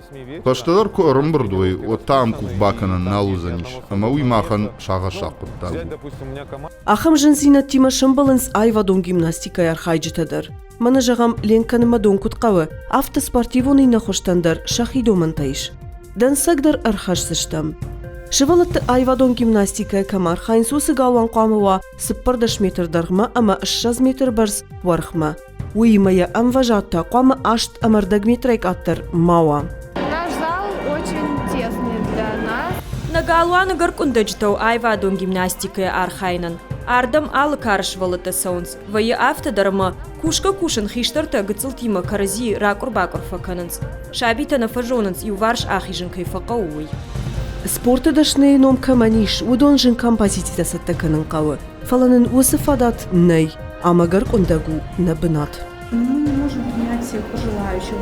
Фӕстӕдӕр куы ӕрӕмбырд уой, уӕд та ам къух бакӕнӕн нал уыдзӕнис, ӕмӕ уый махӕн сагъӕссаг хъуыддаг у. Ахӕм зындзинӕдтимӕ сӕмбӕлынц аивадон гимнастикӕйы архайджытӕ дӕр. Мӕнӕ зӕгъӕм, ленк кӕнынмӕ дон куыд хъӕуы, афтӕ спортивон иннӕ хуызтӕн дӕр сӕхи домӕнтӕ ис. Дӕнцӕг дӕр ӕрхӕсдзыстӕм. Сывӕллӕтты аивадон гимнастикӕйӕ кӕм архайынц, уыцы галуан хъуамӕ уа 14 метр дӕргъмӕ ӕмӕ 20 метр бӕрц уӕрхмӕ. Уыимӕ йӕ ӕмвӕзад та хъуамӕ аст ӕмӕ ӕрдӕг метрӕй къаддӕр ма уа. Наш зал очень тесный для нас. Нӕ галуаны гӕркъуындӕджытӕ у аивадон гимнастикӕйы архайынӕн. Ардӕм алы кары сывӕллӕттӕ цӕуынц. Вӕййы афтӕ дӕр ӕмӕ кусгӕ-кусын хистӕртӕ гыццылтимӕ кӕрӕдзийы ракъуыр-бакъуыр фӕкӕнынц. Сабитӕ нӕ фӕзонынц, иуварс ахизын кӕй фӕхъӕуы, уый. Спорты дӕсныйы ном кӕмӕн ис, уыдон зын композицитӕ цӕттӕ кӕнын хъӕуы. Фӕлӕ нын уыцы фадат нӕй, ӕмӕ гӕркъуындӕг у нӕ бынат. Мы не можем принять всех желающих.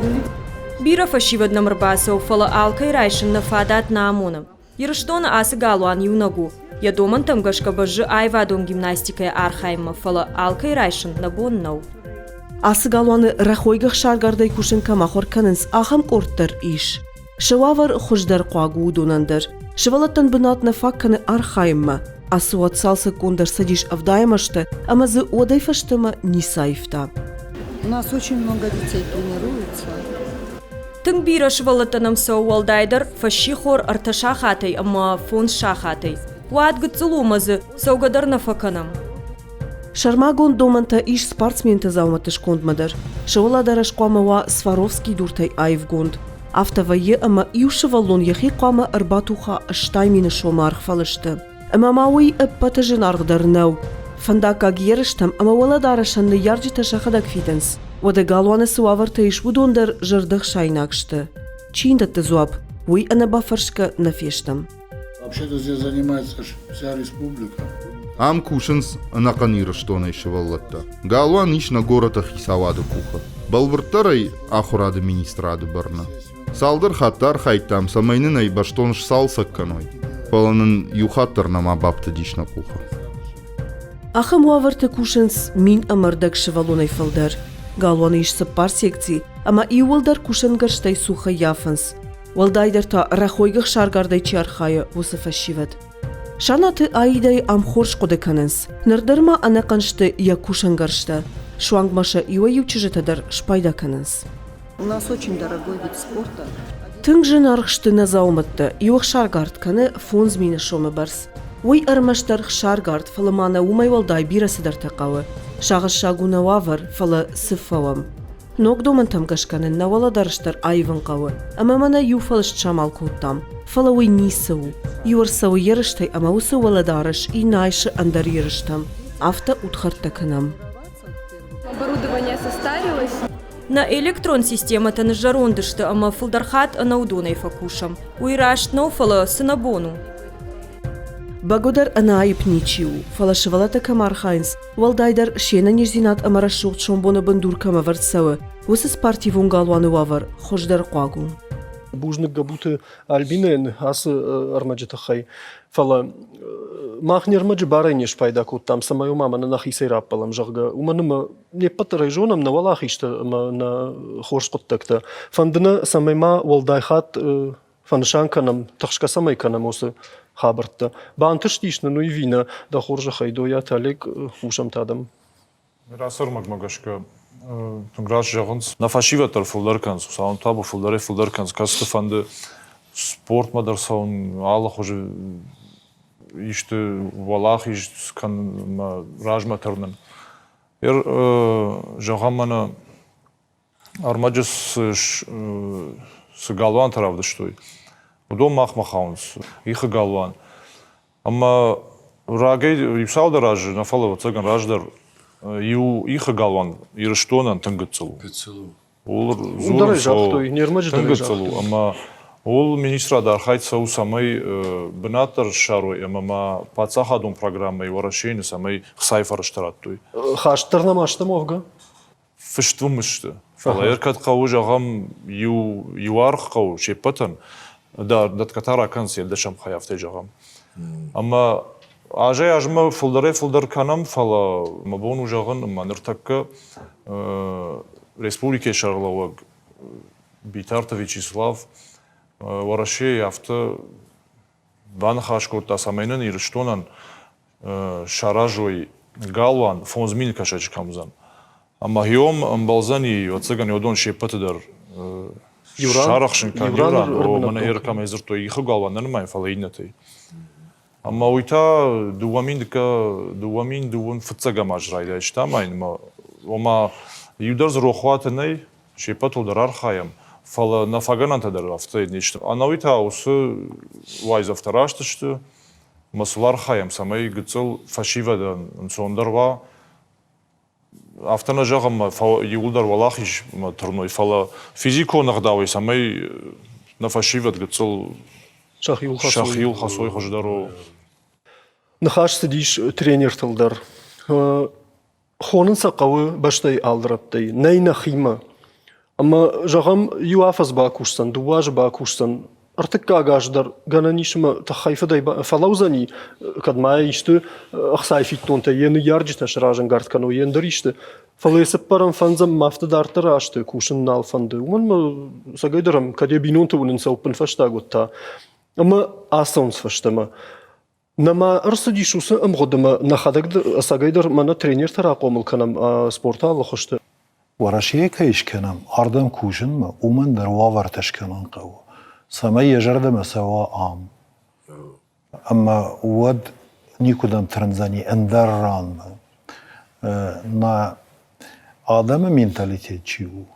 Бирӕ фӕсивӕд нӕм ӕрбацӕуы, фӕлӕ алкӕй райсын нӕ фадат нӕ амоны. Ирыстоны ацы галуан иунӕг у. Йӕ домӕнтӕм гӕсгӕ бӕззы аивадон гимнастикӕйы архайынмӕ, фӕлӕ алкӕй райсын нӕ бон нӕу. Ацы галуаны рӕхойгӕ ӕхсаргардӕй кусын кӕм ахуыр кӕнынц, ахӕм къорд дӕр ис. Сӕ уавӕр хуыздӕр хъуаг у уыдонӕн дӕр. Сывӕллӕттӕн бынат нӕ фаг кӕны архайынмӕ. Ацы уат цалцӕггонд ӕрцыдис ӕвдайӕм азты ӕмӕ дзы уӕдӕй фӕстӕмӕ ницы аивта. У нас очень много детей тренируется. Тынг бирӕ сывӕллӕттӕ нӕм цӕуы уӕлдайдӕр фӕссихор ӕртӕ сахатӕй ӕмӕ фондз сахатӕй. Уӕд гыццыл у ӕмӕ дзы цӕугӕ дӕр нӕ фӕкӕнӕм. Сӕрмагонд домӕнтӕ ис спортсменты дзаумӕтты скондмӕ дӕр. Сӕ уӕлӕдарӕс хъуамӕ уа Сваровский дуртӕй аивгонд. Афтӕ вӕййы, ӕмӕ иу сывӕллон йӕхи хъуамӕ ӕрбатуха 80 000 сомы аргъ фӕлысты. Ӕмӕ ма уый ӕппӕты зынаргъдӕр нӕу. Фӕндаггаг ерыстӕм ӕмӕ уӕлӕдарӕсӕн ныййарджытӕ сӕхӕдӕг фидынц. Уӕдӕ галуаны цы уавӕртӕ ис, уыдон дӕр зӕрдӕхсаинаг сты. Чи йын дӕтты дзуапп, уый ӕнӕбафӕрсгӕ нӕ фестӕм. Вообще-то здесь занимается вся республика. Ам кусынц ӕнӕхъӕн Ирыстонӕй сывӕллӕттӕ. Галуан ис нӕ горӕты хицауады къухы. Бӕлвырддӕр ӕй ахуырады министрады бӕрны. Цалдӕр хатты архайдтам, цӕмӕй нын ӕй бӕстон сцалцӕг кӕной, фӕлӕ нын иу хатт дӕр нӕма бафтыдис нӕ къухы. Ахӕм уавӕрты кусынц мин ӕмӕ ӕрдӕг сывӕллонӕй фылдӕр. Галуаны ис цыппар секци ӕмӕ иууылдӕр кусӕнгӕрзтӕй цух ӕййафынц. Уӕлдайдӕр та рӕхойгӕ ӕхсаргардӕй чи архайы, уыцы фӕсивӕд. Санаты Аидӕйы ам хорз хъуыды кӕнынц. Ныр дӕр ма ӕнӕхъӕн сты йӕ кусӕнгӕрзтӕ. Суанг ма сӕ иуӕй-иу чызджытӕ дӕр спайда кӕнынц. У нас очень дорогой вид спорта. Тынг зынаргъ сты нӕ дзаумӕттӕ. Иу ӕхсаргард кӕны 5000 сомы бӕрц. Уый ӕрмӕстдӕр ӕхсаргард, фӕлӕ ма нӕ уымӕй уӕлдай бирӕ цыдӕртӕ хъӕуы. Сагъӕссаг у нӕ уавӕр, фӕлӕ цы фӕуӕм? Ног домӕнтӕм гӕсгӕ нын нӕ уӕлӕдарӕс дӕр аивын хъӕуы, ӕмӕ мӕнӕ иу фӕлыст самал кодтам. Фӕлӕ уый ницы у. Иу ӕрцӕуы ерыстӕй ӕмӕ уыцы уӕлӕдарӕс иннӕ айсы ӕндӕр ерыстӕм. Афтӕ удхӕрдтӕ кӕнӕм. Оборудование состарилось. Нӕ электрон системӕтӕ ныззӕронд сты ӕмӕ фылдӕр хатт ӕнӕуыдонӕй фӕкусӕм. Уый раст нӕу, фӕлӕ цы нӕ бон у? Бӕгуыдӕр ӕнӕаипп ничи у, фӕлӕ сывӕллӕттӕ кӕм архайынц, уӕлдайдӕр се нӕниздзинад ӕмӕ рӕсугъд сомбоны бындур кӕм ӕвӕрд цӕуы, уыцы спортивон галуаны уавӕр хуыздӕр хъуаг у. Бузныг Габуты Альбинӕйӕн ацы ӕрмӕджы тыххӕй. Фӕлӕ мах не рмӕджы барӕй не спайда кодтам, цӕмӕй уымӕ мӕнӕ нӕхицӕй раппӕлӕм, зӕгъгӕ, уымӕн ӕмӕ не ппӕт дӕр ӕй зонӕм, нӕ уӕлахизтӕ ӕмӕ нӕ хорз хъуыддӕгтӕ. Фӕнды нӕ, цӕмӕй ма уӕлдай хатт фӕнысан кӕнӕм, тыхсгӕ цӕмӕй кӕнӕм уыцы хабӕрттӕ. Бантыстис нын уый ӕви нӕ, дӕ хорзӕхӕй, Дойаты Олег, хъусӕм та дӕм. Ацы ӕрмӕгмӕ гӕсгӕ тынг раст зӕгъынц, нӕ фӕсивӕд дӕр фылдӕр кӕнынц, Хуыцауӕн табу, фылдӕрӕй фылдӕр кӕнынц, кӕцыты фӕнды. Спортмӕ дӕр цӕуын, алы хуызы исты уӕлахиз кӕнынмӕ размӕ тырнын. Зӕгъӕм, мӕнӕ ӕрмӕджы цы галуантӕ равдыстой, уыдон махмӕ хауынц, ихы галуан. Ӕмӕ рагӕй иу цалдӕр азы, нӕ фӕлӕ ӕвӕццӕгӕн раздӕр иу ихы галуан Ирыстонӕн тынг гыццыл у. Гыццыл у. Ууыл дзурынц, тынг гыццыл у. Ӕмӕ ууыл министрад архайд цӕуы, цӕмӕй бынат дӕр ссарой ӕмӕ ма паддзахадон программӕйы Уӕрӕсейы цӕмӕй хцайы фӕрӕзтӕ радтой. Хаст дӕр нӕма стӕм уӕвгӕ? Фыст уым сты. Фӕлӕ ӕркӕд хъӕуы, зӕгъӕм, иу, иу аргъ хъӕуы се ппӕтӕн, дӕтгӕ та ракӕнынц йӕ дӕсӕм хай, афтӕ зӕгъӕм. Ӕмӕ азӕй-азмӕ фылдӕрӕй-фылдӕр кӕнӕм, фӕлӕ мӕ бон у зӕгъын, ӕмӕ ныртӕккӕ республикӕйы сӕргълӕууӕг Битарты Вячеслав Уӕрӕсейы афтӕ баныхас кодта, цӕмӕй нын Ирыстонӕн саразой галуан 5000 кӕсӕджы кӕм уыдзӕн. Ӕмӕ гьом ӕмбӕлдзӕни, ӕвӕццӕгӕн, уыдон се ппӕты дӕр сарӕхсын кӕн иу ран, мӕнӕ ер кӕмӕй дзырдтой, ихы галуан нӕ нымайын, фӕлӕ иннӕтӕй. Ӕмӕ уый та 2000 дыууын фыццӕгӕм аз райдайдзыстӕм амайынмӕ. Ома, иу дӕр дзы рохуаты нӕй, се ппӕтыл дӕр архайӕм, фӕлӕ нӕ фӕгӕнӕнтӕ дӕр афтӕ не сты. Ӕнӕуи та уыцы уайдзӕфтӕ раст сты, ӕмӕ сыл архайӕм, цӕмӕй гыццыл фӕсивӕдӕн ӕнцондӕр уа. Афтӕ нӕ зӕгъӕм, иууылдӕр уӕлахизмӕ тырной, фӕлӕ физикон ӕгъдауӕй цӕмӕй нӕ фӕсивӕд гыццыл сӕхиуыл хӕцой хуыздӕр у. Ныхас цыдис тренертыл дӕр. Хонын сӕ хъӕуы бӕстӕйы алы рӕттӕй, нӕй нӕхимӕ. Ӕмӕ, зӕгъӕм, иу афӕдз бакусдзӕн, дыууӕ азы бакусдзӕн, ӕртыккаг аз дӕр гӕнӕн ис ӕмӕ тыххӕй-фыдӕй фӕлӕудзӕни, кӕд ма исты ӕхцайы фиддонтӕ йӕ ныййарджытӕ сразӕнгард кӕной, йе ндӕр исты. Фӕлӕ йӕ цыппӕрӕм, фӕндзӕм ӕмӕ афтӕ дарддӕр азты кусын нал фӕнды. Уымӕн ӕмӕ цӕгӕйдӕр ӕм кӕд йӕ бинонты уынынц ӕппынфӕстаг уӕд та. Ӕмӕ ацӕуынц фӕстӕмӕ. Нӕма ӕрцыдис уыцы ӕмгъуыд ӕмӕ нӕхӕдӕг ӕцӕгӕйдӕр мӕнӕ тренертӕ рахъомыл кӕнӕм спорты алы хуызты. Уӕрӕсейы кӕй скӕнӕм, ардӕм кусынмӕ, уымӕн дӕр уавӕртӕ скӕнын хъӕуы, цӕмӕй йӕ зӕрдӕмӕ цӕуа ам. Ӕмӕ уӕд никуыдӕм тырндзӕни ӕндӕр ранмӕ. Нӕ адӕмы менталитет чи у,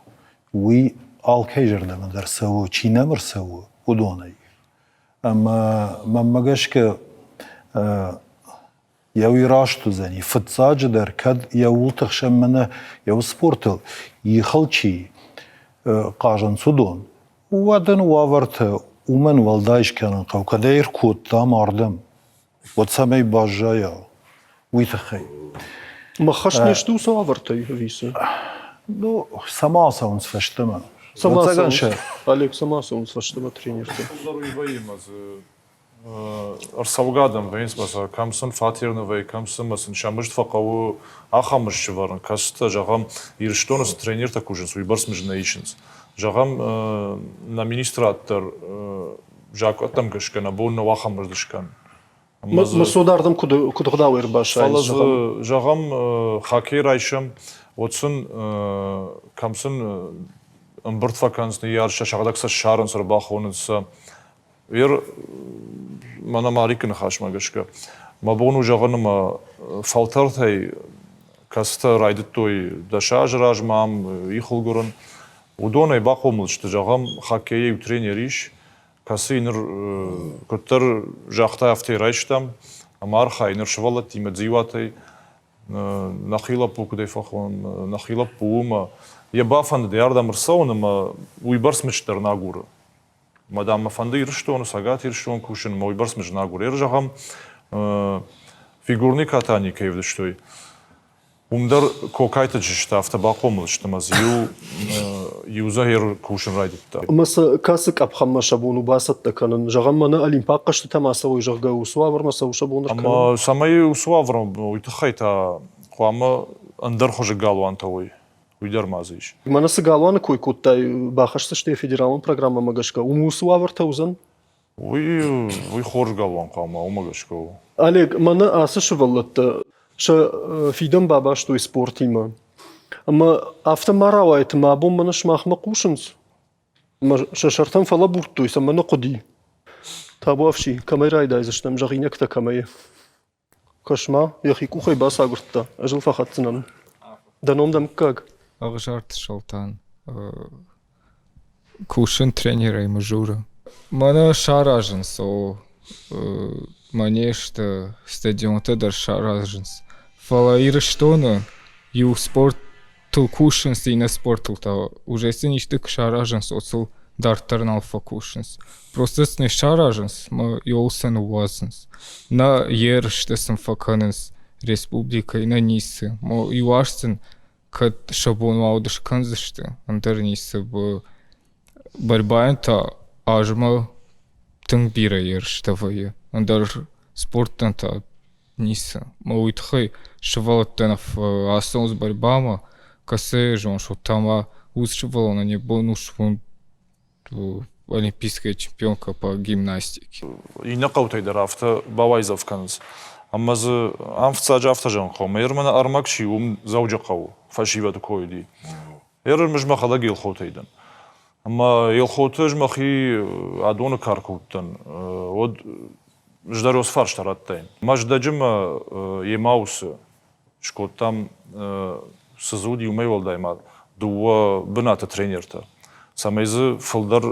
уый алкӕй зӕрдӕмӕ дӕр цӕуы, чи нӕм ӕрцӕуы, уыдонӕй. Ӕмӕ мӕнмӕ гӕсгӕ йӕ уый раст уыдзӕни. Фыццаджыдӕр, кӕд йӕ ууылты хсӕн мӕнӕ йӕ спортыл ихыл чи хъазынц, уыдон, уӕд ын уавӕртӕ уымӕн уӕлдай скӕнын хъӕуы, кӕд ӕй ӕркодтам ардӕм, уӕд цӕмӕй баззайа, уый тыххӕй. Маххӕст не сты уыцы уавӕртӕй ӕви цы? Ну, цӕмӕ ацӕуынц фӕстӕмӕ? Цӕмӕ ацӕуынц? Олег, цӕмӕ ацӕуынц фӕстӕмӕ тренертӕ? Ӕрцӕугӕ адӕм вӕййынц ӕмӕ кӕм сын фатер нӕ вӕййы, кӕм сын ӕмӕ сын сӕ мызд фӕхъӕуы ахӕм мызд сӕвӕрын, кӕцытӕ, зӕгъӕм, Ирыстоны цы тренертӕ кусынц, уыйбӕрц мызд нӕ исынц. Зӕгъӕм, нӕ министрад дӕр закъӕттӕм гӕсгӕ нӕ бон нӕу ахӕм мызд скӕнын. Мӕ ардӕм куыд куыд ӕгъдауӕй ӕрбасайынц? Фӕлӕ дзы, зӕгъӕм, хоккей райсӕм, уӕд сын кӕм сын ӕмбырд фӕкӕнынц ныййарджытӕ, сӕхӕдӕг сӕ ссарынц, ӕрбахонынц сӕ. Ер, мӕнӕ Марикы ныхасмӕ гӕсгӕ, мӕ бон у зӕгъын, ӕмӕ фӕлтӕртӕй, кӕцытӕ райдыдтой дӕс азы размӕ ам ихыл гуырын, уыдонӕй бахъомыл сты, зӕгъӕм, хоккейӕ иу тренер ис, кӕцыйы ныр куыддӕр загъта, афтӕ райстам ӕмӕ архайы ныр сывӕллӕттимӕ Дзиуатӕй. Нӕхи лӕппу куыдӕй фӕхонӕм, нӕхи лӕппу у ӕмӕ йӕ бафӕндыд ардӕм ӕрцӕуын ӕмӕ уыйбӕрц мызд дӕр нӕ агуры. Ӕмӕ, дам, мӕ фӕнды Ирыстоны, Цӕгат Ирыстоны кусын, ӕмӕ уыйбӕрц мызд нӕ агуры. Зӕгъӕм, фигурный катани кӕй ӕвдыстой, Уым дӕр Кокайты чызджытӕ афтӕ бахъомыл сты ӕмӕ дзы иу иу дзы кусын райдыдта. Ӕмӕ сӕ кӕцы къӕпхӕнмӕ сӕ бон у бацӕттӕ кӕнын? Зӕгъӕм, мӕнӕ Олимпаг хъӕзтытӕм ацӕуой, зӕгъгӕ, уыцы уавӕрмӕ сӕ сӕ бон ӕркӕнын? Ӕмӕ цӕмӕй уыцы уавӕрмӕ, уый тыххӕй та хъуамӕ ӕндӕр хуызы галуантӕ уой. Уый дӕр ма дзы ис. Мӕнӕ цы галуаны кой кодтай, бахӕсдзысты йӕ федералон программӕмӕ гӕсгӕ, уым уыцы уавӕртӕ уыдзӕн? Уый, уый хорз галуан хъуамӕ, уымӕ гӕсгӕ у. Олег, мӕнӕ ацы сывӕллӕттӕ сӕ фидӕн бабастой спортимӕ. Ӕмӕ афтӕ ма рауайӕт, ӕмӕ абон мӕнӕ сымахмӕ хъусынц. Ӕмӕ сӕ сӕртӕм фӕлӕбурдтой, цӕмӕ нӕ хъуыди. Табуафси, кӕмӕй райдайдзыстӕм, зӕгъинӕгтӕ кӕмӕй? Кӕс-ма, йӕхи къухӕй бацагуырдта, ӕз ыл фӕхӕцдзынӕн. Дӕ ном дӕ мыггаг? Ӕгъзарты Солтан. Кусын тренерӕй Мызуры. Мӕнӕ саразынц, о, манежтӕ, стадионтӕ дӕр саразынц. Фӕлӕ Ирыстоны иу спортыл кусынц, иннӕ спортыл та уже сын исты куы саразынц, уӕд сыл дарддӕр нал фӕкусынц. Просто сын не саразынц ӕмӕ иуыл сӕ ныууадзынц. Нӕ ерыстӕ сын фӕкӕнынц республикӕйы, нӕ ницы. Иу аз сын кӕд сӕ бон уа, уӕд скӕндзысты, ӕндӕр ницы. Борьбайӕн та азмӕ тынг бирӕ ерыстӕ вӕййы, ӕндӕр спорттӕн та ницы. Мӕ уый тыххӕй сывӕллӕттӕн ацӕуынц борьбамӕ, кӕцы зоныс, уӕд та ма уыцы сывӕллонӕн йӕ бон у суын олимпийская чемпионка по гимнастике. Иннӕ хъӕутӕй дӕр афтӕ бауайдзӕф кӕнынц. Ӕмӕ дзы ам фыццаджы афтӕ зӕгъын хъӕуы. Мӕ мӕнӕ ӕрмӕг чи уым Дзӕуджыхъӕуы фӕсивӕды кой уыди. Ӕрмӕст мӕхӕдӕг Елхотӕй дӕн. Ӕмӕ Елхоты ӕз мӕхи адоны карк уыдтӕн, уӕд ӕз дӕр уыцы фарста радтаин. Мӕздӕджы мӕ Емаусы скодтам, цы дзы уыди, уымӕй уӕлдай ма дыууӕ бынаты тренертӕ, цӕмӕй дзы фылдӕр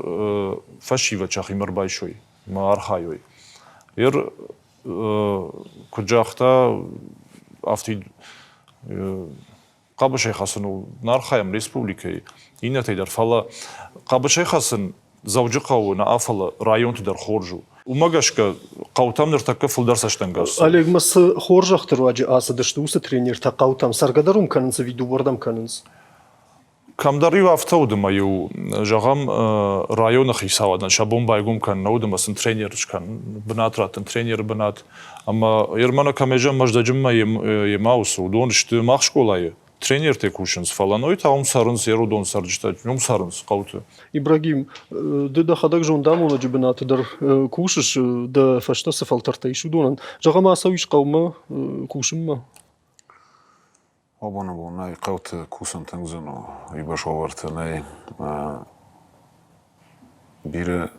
фӕсивӕд сӕхимӕ ӕрбайсой ӕмӕ архайой. Ер куыд загъта, афтид хъӕбысӕй хӕцын нӕ архайӕм республикӕйы иннӕтӕй дӕр, фӕлӕ хъӕбысӕй хӕцын Дзӕуджыхъӕуы нӕ, фӕлӕ районты дӕр хорз у. Уымӕ гӕсгӕ хъӕутӕм ныртӕккӕ фылдӕр цӕстӕнгас цӕуы. Олег, ма цы хорзӕхты руаджы ацыдысты уыцы тренертӕ хъӕутӕм? Цӕргӕ дӕр уым кӕнынц ӕви дыууӕрдӕм кӕнынц? Кӕмдӕр-иу афтӕ уыд ӕмӕ-иу, зӕгъӕм, районы хицауадӕн сӕ бон байгом кӕнын нӕ уыд ӕмӕ сын тренер скӕнын, бынат раттын, тренеры бынат. Ӕмӕ Ермана Камежа Мӕздӕджынмӕ йемӕ уыцы, уыдон сты мах скъолайы тренертӕ кусынц, фӕлӕ ной та уым цӕрынц, ерудон цӕрджытӕ уым цӕрынц хъӕуты. Ибрагим, ды дӕхӕдӕг зондамонӕджы бынаты дӕр кусыс, дӕ фӕстӕ цы фӕлтӕртӕ ис, уыдонӕн. Зӕгъӕм, ацӕуис хъӕумӕ кусынмӕ? Абоны бон нӕй хъӕуты кусын тынг зын у, уыйбӕрц уавӕртӕ нӕй. Бирӕ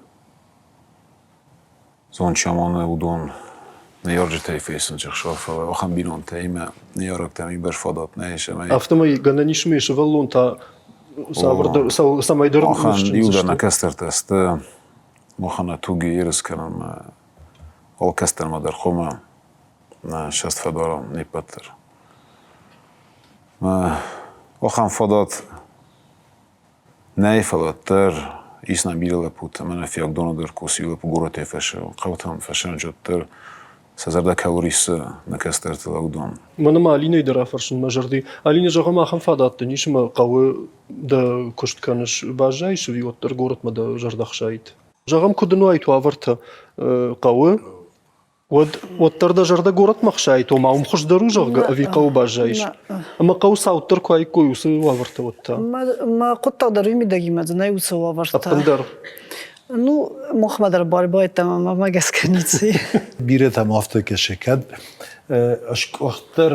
зонд чи амоны, уыдон ныййарджытӕй фӕисынц ӕхсӕв, фӕлӕ ахӕм бинонтӕ ӕмӕ ныййарӕгтӕм уыйбӕрц фадат нӕй, цӕмӕй Афтӕмӕй гӕнӕн ис ӕмӕ сывӕллон та цавӕрдӕр, цӕмӕйдӕр Махӕн иугӕр нӕ кӕстӕртӕ сты, махӕн нӕ туги ерыс кӕнӕм алы кӕстӕрмӕ дӕр хъуамӕ нӕ сӕст фӕдарӕм не ппӕт дӕр. Ахӕм фадат нӕй, фӕлӕ уӕддӕр ис нӕ бирӕ лӕппутӕ, мӕнӕ Фиагдоны дӕр кусы иу лӕппу горӕтӕй фӕсӕуы, хъӕутӕм фӕсӕрынчы уӕддӕр сӕ зӕрдӕ кӕуыл риссы нӕ кӕстӕрты лӕгдон. Мӕнӕ ма Алинӕйы дӕр афӕрсын мӕ зӕрди. Алинӕ, зӕгъӕм, ахӕм фадат дын ис ӕмӕ хъӕуы дӕ куыст кӕныс, баззайыс ӕви уӕддӕр горӕтмӕ дӕ зӕрдӕ хсайид? Зӕгъӕм, куыд дын уаид уавӕртӕ хъӕуы, Уӕд уӕддӕр дӕ зӕрдӕ горӕтмӕ хсайы, ома уым хуыздӕр у, зӕгъгӕ, ӕви хъӕуы баззайыс? Ӕмӕ хъӕуы цауддӕр куы аиккой уыцы уавӕртӕ, уӕд та? Мӕ хъуыддаг дӕр уый мидӕгимӕ дзы нӕй уыцы уавӕртӕ. Ӕппындӕр? Ну, махмӕ дӕр бар байдтам ӕмӕ мӕ гӕсгӕ ницы. Бирӕтӕм афтӕ кӕсы, кӕд скъуыхддӕр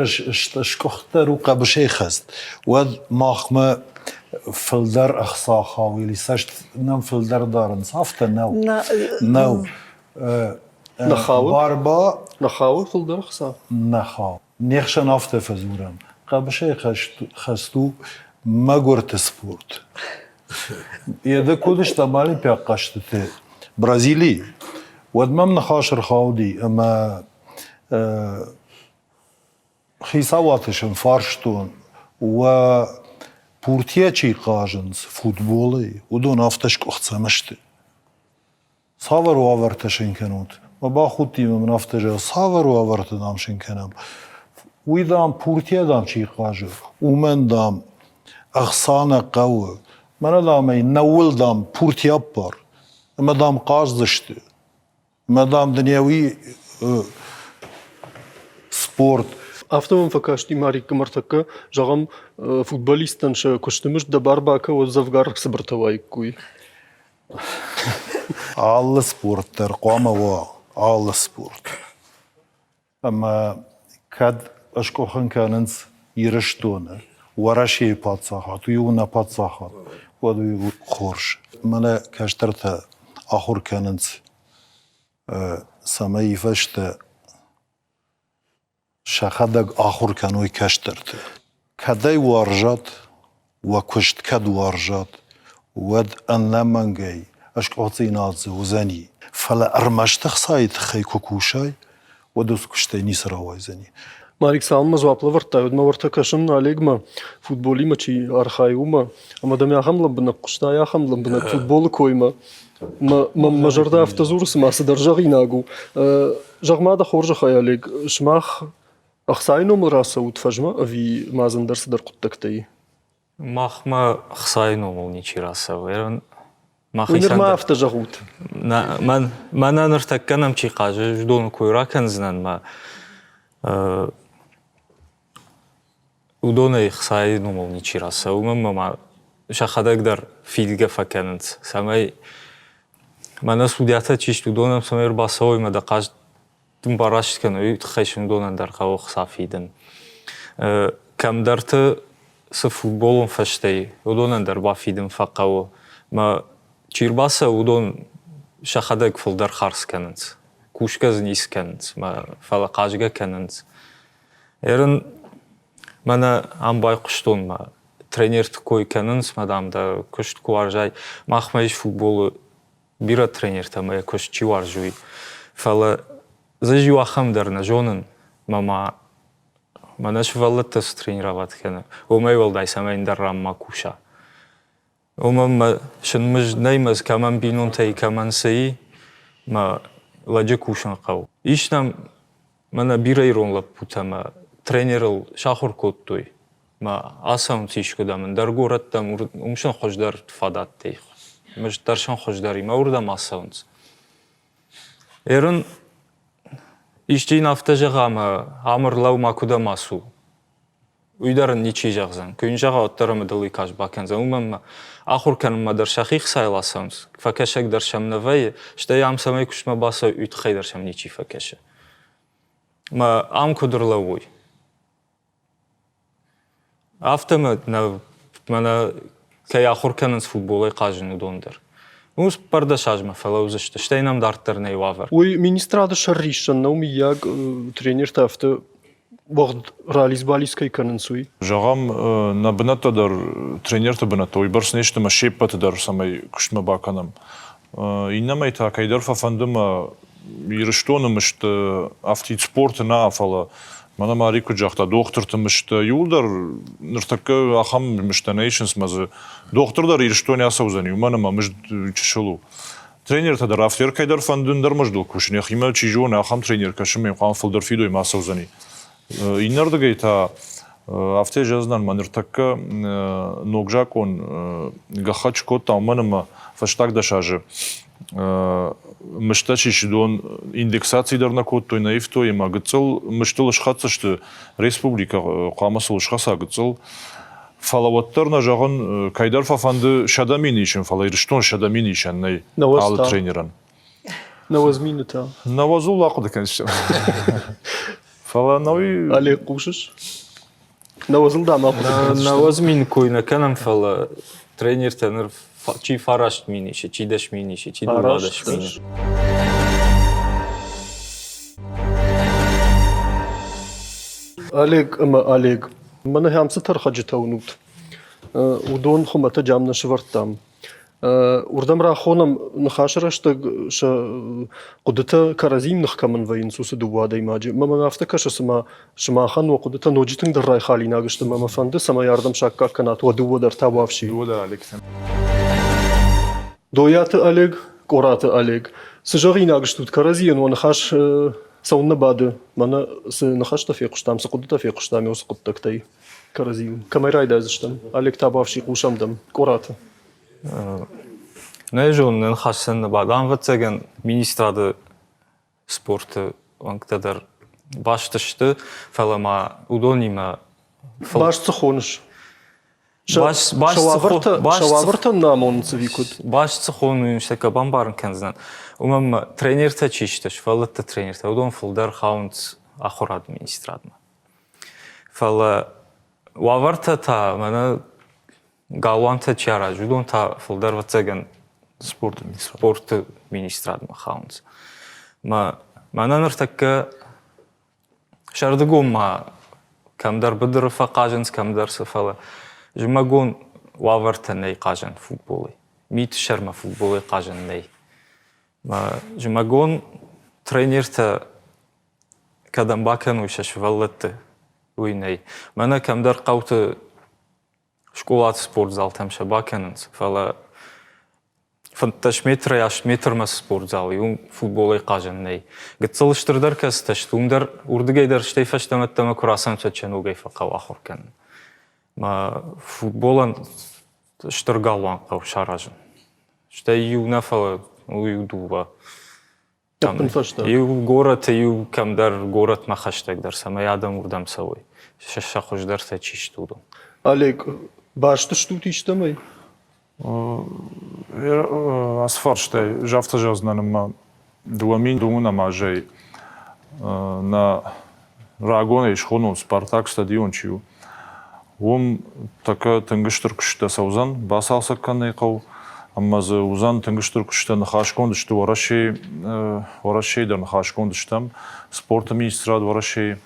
скъуыхддӕр у хъӕбысӕй хӕст, уӕд махмӕ фылдӕр ӕхца хауы или цӕст нӕм фылдӕр дарынц. Афтӕ нӕу. Нӕу. Нӕ хауы? Барба. Нӕ хауы фылдӕр ӕхца? Нӕ хауы. Не хсӕн афтӕ фӕдзурӕм. Хъӕбысӕй хӕст у мӕгуырты спорт. Йӕ куыд стӕм олимпиаг хъӕзтыты Бразилийы, уӕд мӕм ныхас ӕрхауди ӕмӕ хицауады сын фарстон, уӕ пуртийӕ чи хъазынц футболӕй, уыдон афтӕ скъуыхцӕм сты. Цавӕр уавӕртӕ сын кӕнут? Мӕ бахудтимӕ мын афтӕ зӕгъы, цавӕр уавӕртӕ, дам, сын кӕнӕм? Уый, дам, пуртийӕ, дам, чи хъазы, уымӕн, дам, ӕхца нӕ хъӕуы. Мӕнӕ, дам, ӕй нӕуыл, дам, пурти аппар, ӕмӕ, дам, хъаздзысты. Ӕмӕ, дам, дын йӕ уый спорт. Афтӕ мӕм фӕкасти Мариккы ныртӕккӕ, зӕгъӕм, футболисттӕн сӕ куысты мызд дӕ бар бакӕ, уӕд дзӕвгар цыбыртӕ уаиккой. Алы спорт дӕр хъуамӕ уа, алы спорт. Ӕмӕ кӕд ӕскъуыхын кӕнынц Ирыстоны, Уӕрӕсейы паддзахад, уый у нӕ паддзахад, уӕд уый у хорз. Мӕнӕ кӕстӕртӕ ахуыр кӕнынц, цӕмӕй фӕстӕ сӕхӕдӕг ахуыр кӕной кӕстӕрты. Кӕд ӕй уарзат, уӕ куыст кӕд уарзат, уӕд ӕнӕмӕнгӕй ӕскъуыддзинад дзы уыдзӕни. Фӕлӕ ӕрмӕст ӕхцайы тыххӕй куы кусай, уӕд уыцы куыстӕй ницы рауайдзӕни. Марик, цалынмӕ дзуапп лӕвӕрдтай, уӕдмӕ уӕртӕ кӕсын Олегмӕ, футболимӕ чи архайы, уымӕ. Ӕмӕ дӕм ахӕм лӕмбынӕг хъуыстай, ахӕм лӕмбынӕг футболы коймӕ. Мӕ, мӕ зӕрдӕ афтӕ дзуры, цыма цыдӕр зӕгъинаг у. Зӕгъ-ма дӕ хорзӕхӕй, Олег, сымах ӕхцайы номыл рацӕут фӕзмӕ ӕви ма дзы ӕндӕр цыдӕр хъуыддӕгтӕ и? Махмӕ хцайы номыл ничи рацӕуы. Уый нырма афтӕ зӕгъут. Мӕнӕ ныртӕккӕ нӕм чи хъазы, уыдоны кой ракӕндзынӕн мӕ уыдонӕй хцайы номыл ничи рацӕуы, уымӕн ӕмӕ ма сӕхӕдӕг дӕр фидгӕ фӕкӕнынц, цӕмӕй мӕнӕ судьятӕ чи сты, уыдон ӕм цӕмӕй ӕрбацӕуой ӕмӕ дӕ хъазт дын бараст кӕной, уый тыххӕй сын уыдонӕн дӕр хъӕуы хца фидын. Кӕмдӕрты цы футболон фӕзтӕ и, уыдонӕн дӕр бафидын фӕхъӕуы. Мӕ чи рбацӕуы, уыдон сӕхӕдӕг фылдӕр хардз кӕнынц. Кусгӕ дзы ницы кӕнынц, фӕлӕ хъазгӕ кӕнынц. Ерын мӕнӕ ам байхъуыстон мӕ тренерты кой кӕнынц, мӕ дам дӕ куыст куы уарзай. Махмӕ ис футболы бирӕ тренертӕ ӕмӕ йӕ куыст чи уарзы, уый. Фӕлӕ дзы иу ахӕм дӕр нӕ зонын, мӕ ма мӕнӕ сывӕллӕттӕ цы тренировать кӕны, уымӕй уӕлдай цӕмӕй ӕндӕр ран ма куса. Уымӕн мӕ сын мызд нӕй, мӕ кӕмӕн бинонтӕй, кӕмӕн цы и, мӕ лӕджы кусын хъӕуы. Ис нӕм мӕнӕ бирӕ ирон лӕппутӕ мӕ тренерыл сахуыр кодтой. Мӕ ацӕуынц искуыдӕм, ӕндӕр горӕттӕм, уым сын хуыздӕр фадӕттӕ и. Мызд дӕр сын хуыздӕр и, мӕ уырдӕм ацӕуынц. Ерын исчи йын афтӕ зӕгъа, ӕмӕ ам ӕрлӕуу, макуыдӕм ацу. Уый дӕр ын ничи зӕгъдзӕн. Куы йын зӕгъа, уӕддӕр ӕмӕ дыл уый каст бакӕндзӕн. Уымӕн ӕмӕ ахуыр кӕнынмӕ дӕр сӕхи хцайыл ацӕуынц, фӕкӕсӕг дӕр сӕм нӕ вӕййы, стӕй ам цӕмӕй куыстмӕ бацӕуой, уый тыххӕй дӕр сӕм ничи фӕкӕсы. Мӕ ам куыд ӕрлӕууой? Афтӕ мӕ мӕнӕ кӕй ахуыр кӕнынц футболӕй хъазын, уыдон дӕр. Уым цыппӕрдӕс азмӕ фӕлӕудзысты, стӕй нӕм дарддӕр нӕй уавӕр. Уый министрады сӕр риссӕн нӕу, мыййаг, тренертӕ афтӕ уӕгъд ралидз-балидз кӕй кӕнынц, уый? Зӕгъӕм, нӕ бынӕттӕ дӕр, тренерты бынӕттӕ уыйбӕрц не сты ӕмӕ се ппӕты дӕр цӕмӕй куыстмӕ бакӕнӕм. Иннӕмӕй та кӕйдӕр фӕфӕнды мӕ Ирыстоны мысты афтид спорты нӕ, фӕлӕ мӕнӕ Мари куыд загъта, дохтырты мыстӕ иуылдӕр ныртӕккӕ ахӕм мыстӕ нӕ исынц мӕ дзы дохтыр дӕр Ирыстонӕй ацӕудзӕни, уымӕн ӕмӕ мызд чысыл у. Тренертӕ дӕр афтӕ кӕйдӕр фӕнды ӕндӕр мыздыл кусын, йӕхимӕ чи зоны, ахӕм тренер кӕсы мӕ хъуамӕ фылдӕр фидой ма ацӕудзӕни. Иннӕрдыгӕй та афтӕ зӕгъдзынӕн, мӕ ныртӕккӕ ног закъон гӕххӕтт скодта, уымӕн ӕмӕ фӕстаг 10 азы мыстӕ чи сидон индексаци дӕр нӕ кодтой, нӕ ивтой ӕмӕ гыццыл мыстыл схӕццӕ сты, республикӕ хъуамӕ сыл схӕца гыццыл. Фӕлӕ уӕддӕр нӕ зӕгъын, кӕйдӕр фӕфӕнды 100 000 исын, фӕлӕ Ирыстон 100 000 исӕн нӕй алы тренерӕн. 90 000 та. Нӕуӕдзыл ахъуыды кӕныс. Фӕлӕ науи... Олег, хъусыс? Нӕуӕдзыл дам ахъуыды кӕныс. 90 000 кой нӕ кӕнӕм, фӕлӕ тренертӕ ныр чи 9000 исы, чи 10 000 исы, чи 12 000. Олег ӕмӕ Олег, мӕнӕ ахӕм цы тӕрхӕджытӕ уынут, уыдон хуымӕтӕджы ам нӕ сӕвӕрдтам. Уырдӕм рахонӕм ныхасы рӕстӕг сӕ хъуыдытӕ кӕрӕдзийы ных кӕмӕн вӕййынц, уыцы дыууӕ адӕймаджы. Мӕ мӕм афтӕ кӕсы, цыма сымахӕн уӕ хъуыдытӕ ноджы тынгдӕр райхалинаг сты ӕмӕ мӕ фӕнды, цӕмӕй ардӕм саккаг кӕнат уӕ дыууӕ дӕр табуафси. Дыууӕ дӕр Александр. Дойаты Олег, Къораты Олег. Цы зӕгъинаг стут кӕрӕдзийӕн уӕ ныхас цӕуыннӕ бады? Мӕнӕ цы ныхӕстӕ фехъуыстам, цы хъуыдытӕ фехъуыстам уыцы хъуыддӕгтӕй кӕрӕдзийыл. Кӕмӕй райдайдзыстӕм? Олег табуафси, хъусӕм дӕм. Къораты. Нӕ зонын, нӕ ныхас нӕ бады. Ӕвӕццӕгӕн, министрады спорты уӕнгтӕ дӕр баст сты, фӕлӕ ма уыдонимӕ Баст цы хоныс? Сӕ уавӕртӕ нӕ амонынц ӕви куыд? Баст цы хонын, уый сӕ бамбарын кӕндзынӕн. Уымӕн ӕмӕ тренертӕ чи сты, сывӕллӕтты тренертӕ, уыдон фылдӕр хауынц ахуырады министрадмӕ. Фӕлӕ Уавӕртӕ та мӕнӕ галуантӕ чи аразы, уыдон та фылдӕр ӕвӕццӕгӕн спорты министрадмӕ хауынц. Мӕнӕ ныртӕккӕ сӕрдыгон ма кӕмдӕр быдыры фӕхъазынц, кӕмдӕр цы, фӕлӕ зымӕгон уавӕртӕ нӕй хъазӕн футболӕй. Миты сӕрмӕ футболӕй хъазӕн нӕй. Зымӕгон тренертӕ кӕдӕм бакӕной сӕ сывӕллӕтты, уый нӕй. Мӕнӕ кӕмдӕр хъӕуты скъолаты спортзалтӕм сӕ бакӕнынц, фӕлӕ 15 метрӕй 8 метрмӕ цы спортзал и, уым футболӕй хъазӕн нӕй. Гыццыл стырдӕр кӕцытӕ сты, уым дӕр уырдыгӕй дӕр стӕй фӕстӕмӕ ӕддӕмӕ куы рацӕуынц, уӕд сӕ ногӕй фӕхъӕуы ахуыр кӕнын. Мӕ футболӕн стыр галуан хъӕуы саразын. Стӕй иу нӕ, фӕлӕ иу дыууӕ. Иу горӕты, иу кӕмдӕр горӕтмӕ хӕстӕгдӕр, цӕмӕй адӕм уырдӕм цӕуой, сӕ хуыздӕртӕ чи сты, уыдон. Олег, баст стут истӕмӕй? Ацы фарстӕй афтӕ зӕгъдзынӕн, ӕмӕ 2000 азӕй нӕ рагонӕй схонон Спартак стадион чи у, Уым тӕккӕ тынг стыр куысттӕ цӕудзӕн, бацалцӕг кӕнын ӕй хъӕуы, ӕмӕ дзы уыдзӕн тынг стыр куысттӕ ныхасгонд сты Уӕрӕсейы, Уӕрӕсейы дӕр ныхасгонд стӕм, спорты министрад Уӕрӕсейы.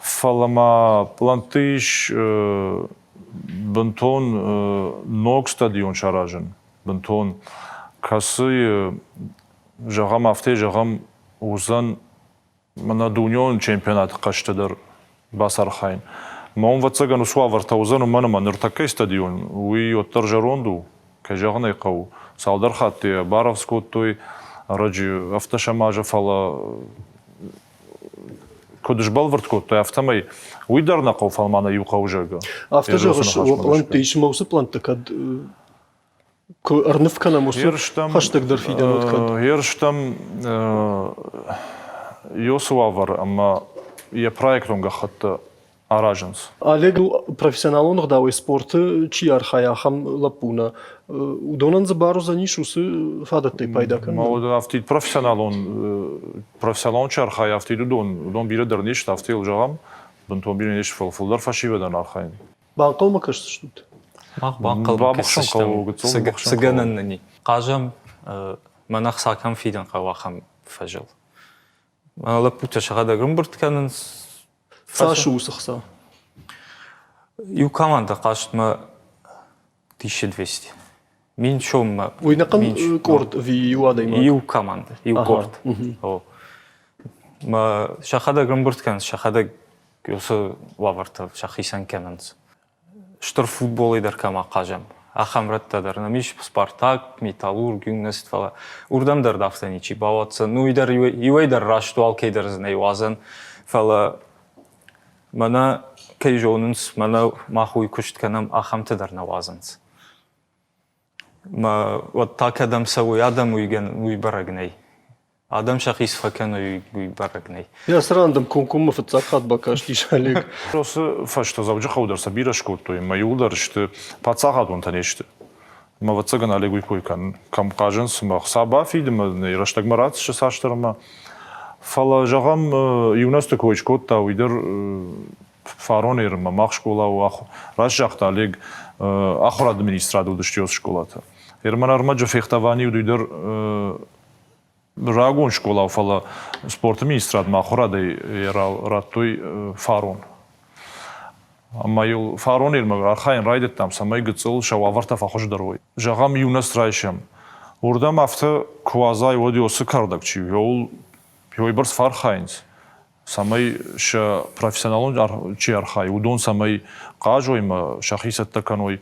Фӕлӕ ма пълӕнтты ис бынтон ног стадион саразын, бынтон, кӕцыйы, зӕгъӕм, афтӕ зӕгъӕм, уыдзӕн Мӕнӕ дунеон чемпионаты хъӕзты дӕр бацархайын. Мӕ уым, ӕвӕццӕгӕн, уыцы уавӕртӕ уыдзӕн, уымӕн ӕмӕ ныртӕккӕйы стадион, уый уӕддӕр зӕронд у, кӕй зӕгъын ӕй хъӕуы. Цалдӕр хатты йӕ барӕвдз кодтой ӕрӕджы ӕвддӕсӕм азы, фӕлӕ куыд сбӕлвырд кодтой, афтӕмӕй уый дӕр нӕ хъӕуы, фӕлӕ ма нӕ иу хъӕуы, зӕгъгӕ. Афтӕ зӕгъыс, уӕ пълӕнтты ис ӕмӕ уыцы пълӕнтты кӕд куы ӕрныв кӕнӕм уыцы хӕстӕгдӕр фидӕн уыд кӕд? Ерыстӕм Йосы уавӕр ӕмӕ йӕ проектон гӕххӕттӕ аразынц. Олег у профессионалон ӕгъдауӕй спорты чи архайы, ахӕм лӕппу нӕ. Уыдонӕн дзы бар уыдзӕнис уыцы фадӕттӕй пайда кӕнын? Афтид профессионалон профессионалон чи архайы, афтид уыдон, уыдон бирӕ дӕр не сты, афтӕ йыл зӕгъӕм, бынтон бирӕ не сты, фӕлӕ фылдӕр фӕсивӕдӕн архайын. Банхъӕлмӕ кӕсдзыстут? Мах банхъӕлмӕ кӕсдзыстӕм. Цы гӕнӕн нын и? Хъазӕм, мӕн ӕхца кӕм фидын хъӕуы, ахӕм фӕзыл. Лӕппутӕ сӕхӕдӕг ӕмбырд кӕнынц. Цас у уыцы хца? Иу командӕ хъазтмӕ 1200. Мин соммӕ. Уый нӕхъӕн къорд ӕви иу адӕймаг? Иу командӕ, иу къорд. Мӕ сӕхӕдӕг ӕмбырд кӕнынц, сӕхӕдӕг уыцы уавӕртӕ сӕхицӕн кӕнынц. Стыр футболӕй дӕр кӕм ахъазӕм, ахӕм рӕттӕ дӕр нӕм ис, Спартак, Металлург, Юность, фӕлӕ уырдӕм дӕр афтӕ ничи бауадздзӕн. Ну, уый дӕр иуӕй дӕр раст у, алкӕй дӕр дзы нӕй уадзӕн, фӕлӕ мӕнӕ кӕй зонынц, мӕнӕ мах уый куыст кӕнӕм, ахӕмты дӕр нӕ уадзынц. Мӕ уӕд та кӕдӕм цӕуой адӕм, уый бӕрӕг нӕй. Адӕм сӕхи цы фӕкӕной, уый бӕрӕг нӕй. Йӕ цыран дӕм комкоммӕ фыццаг хатт бакастис Олег. Уыцы фӕстӕ Дзӕуджыхъӕуы дӕр сӕ бирӕ скодтой ӕмӕ иууылдӕр сты паддзахадонтӕ не сты. Ӕмӕ ӕвӕццӕгӕн Олег уый кой кӕны. Кӕм хъазынц ӕмӕ хца бафид ӕмӕ рӕстӕгмӕ ратдзысты цасдӕр ӕмӕ. Фӕлӕ, зӕгъӕм, Юносты кой скодта, уый дӕр фарон ӕрмӕ мах скъола у, раст загъта Олег, ахуырады министрады уыдысты уыцы скъолатӕ. Ерман ӕрмӕджы фехтовани уыд уый дӕр рагон скъола, фӕлӕ спорты министрадмӕ ахуырадӕй радтой фарон. Ӕмӕ йыл фарон ирмӕ архайын райдыдтам, цӕмӕй гыццыл сӕ уавӕртӕ фӕхуыздӕр уой. Зӕгъӕм, юность райсӕм. Уырдӕм афтӕ куы уадзай, уӕд уыцы кӕрдӕг чи у, уый уыйбӕрц фӕархайынц, цӕмӕй сӕ профессионалон чи архайы, уыдон цӕмӕй хъазой ӕмӕ сӕхи цӕттӕ кӕной.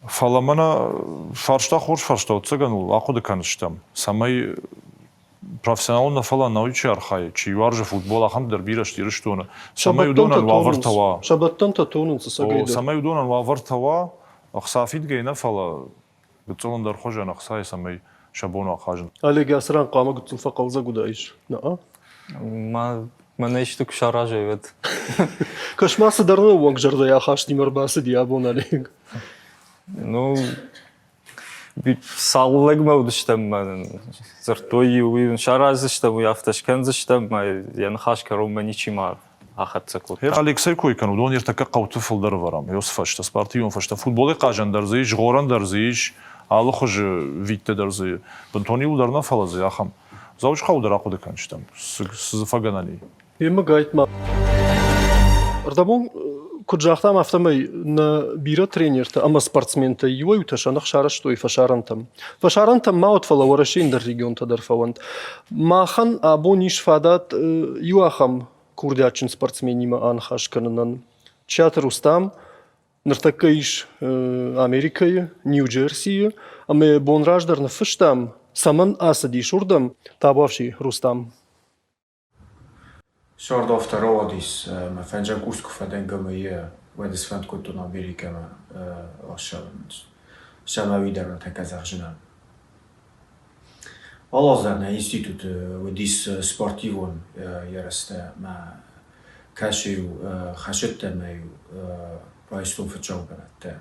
Фӕлӕ мӕнӕ фарста хорз фарста, ӕвӕццӕгӕн ыл ахъуыды кӕндзыстӕм, цӕмӕй профессионалон нӕ, фӕлӕ науи чи архайы, чи уарзы футбол, ахӕм дӕр бирӕ сты Ирыстоны, цӕмӕй уыдонӕн уавӕртӕ уа. Сӕ бӕттӕнтӕ тонынц ӕцӕгӕйдӕр. Цӕмӕй уыдонӕн уавӕртӕ уа, ӕхца фидгӕ нӕ, фӕлӕ гыццыл ӕндӕр хуызӕн ӕхцайы, цӕмӕй сӕ бон уа хъазын. Олег, ацы ран хъуамӕ гыццыл фӕхъӕлдзӕг уыдаис, нӕ? Мӕнӕ исты куы саразай, уӕд. Кӕс-ма, цыдӕр ӕууӕнк зӕрдӕйы ахастимӕ ӕрбацыди абон Олег. Ну, цал лӕгмӕ уыдыстӕм, мӕ дзырдтой-иу, уый сараздзыстӕм, уый афтӕ скӕндзыстӕм, мӕ йӕ ныхас кӕронмӕ ничи ма. ахӕццӕ кодта. Алексей кой кӕн, уыдон ӕртӕккӕ хъӕуты фылдӕр ӕвӕрӕм. Еуцы фӕстӕ, спортивон фӕстӕ. Футболӕй хъазӕн дӕр дзы ис, згъорӕн дӕр дзы ис, алы хуызы видтӕ дӕр дзы. Бынтон иу дӕр нӕ, фӕлӕ дзы ахӕм. Дзӕуджыхъӕуы дӕр ахъуыды кӕнджытӕм, цы дзы фӕгӕнӕн и. Емӕ гайтма. Ӕрдӕбон куыд загътам, афтӕмӕй нӕ бирӕ тренертӕ ӕмӕ спортсментӕ иуӕй-иутӕ сӕ ных сарӕзтой фӕсарӕнтӕм. Фӕсарӕнтӕм ма уӕд, фӕлӕ Уӕрӕсейы ӕндӕр регионтӕ дӕр фӕуӕнт. Махӕн абон ис фадат иу ахӕм курдиатджын спортсменимӕ аныхас кӕнынӕн. Чиаты Рустам ныртӕккӕ ис Америкӕйы, Нью-Джерсийы, ӕмӕ бон раздӕр ныффыстам, цӕмӕн ацыдис уырдӕм, табуафси, Рустам. Сӕрд афтӕ рауадис, ӕмӕ фӕндзӕм курс куы фӕдӕн ГМИ-йы, уӕд сфӕнд кодтон Америкӕмӕ ацӕуын, цӕмӕй уый дӕр ныртӕккӕ зӕгъдзынӕн. Алы аз дӕр нӕ институты уыдис спортивон ерыстӕ ӕмӕ кӕцы-иу хӕцыдтӕн ӕмӕ-иу райстон фыццаг бынӕттӕ.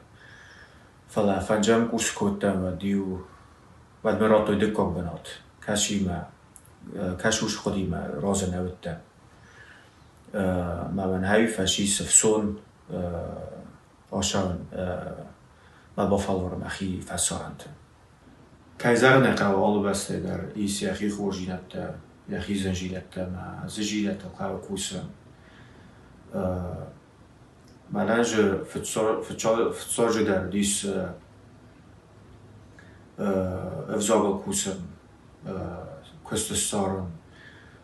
Фӕлӕ фӕндзӕм курс кодтам, уӕд-иу уӕд мӕ радтой дыккаг бынат, кӕцыимӕ кӕсус хъуыдимӕ разы нӕ уыдтӕн. Мӕ мӕн хӕй фӕцис ӕфсон ацӕуын мӕ бафӕлварын мӕхи фӕсарӕнты. Кӕй зӕгъын ӕй хъӕуы, алы бӕстӕйы дӕр ис йӕхи хорздзинӕдтӕ, йӕхи зындзинӕдтӕ ӕмӕ зындзинӕдтыл хъӕуы кусын. Мӕнӕн же фыццаджыдӕр уыдис ӕвзагыл кусын, куыст ссарын,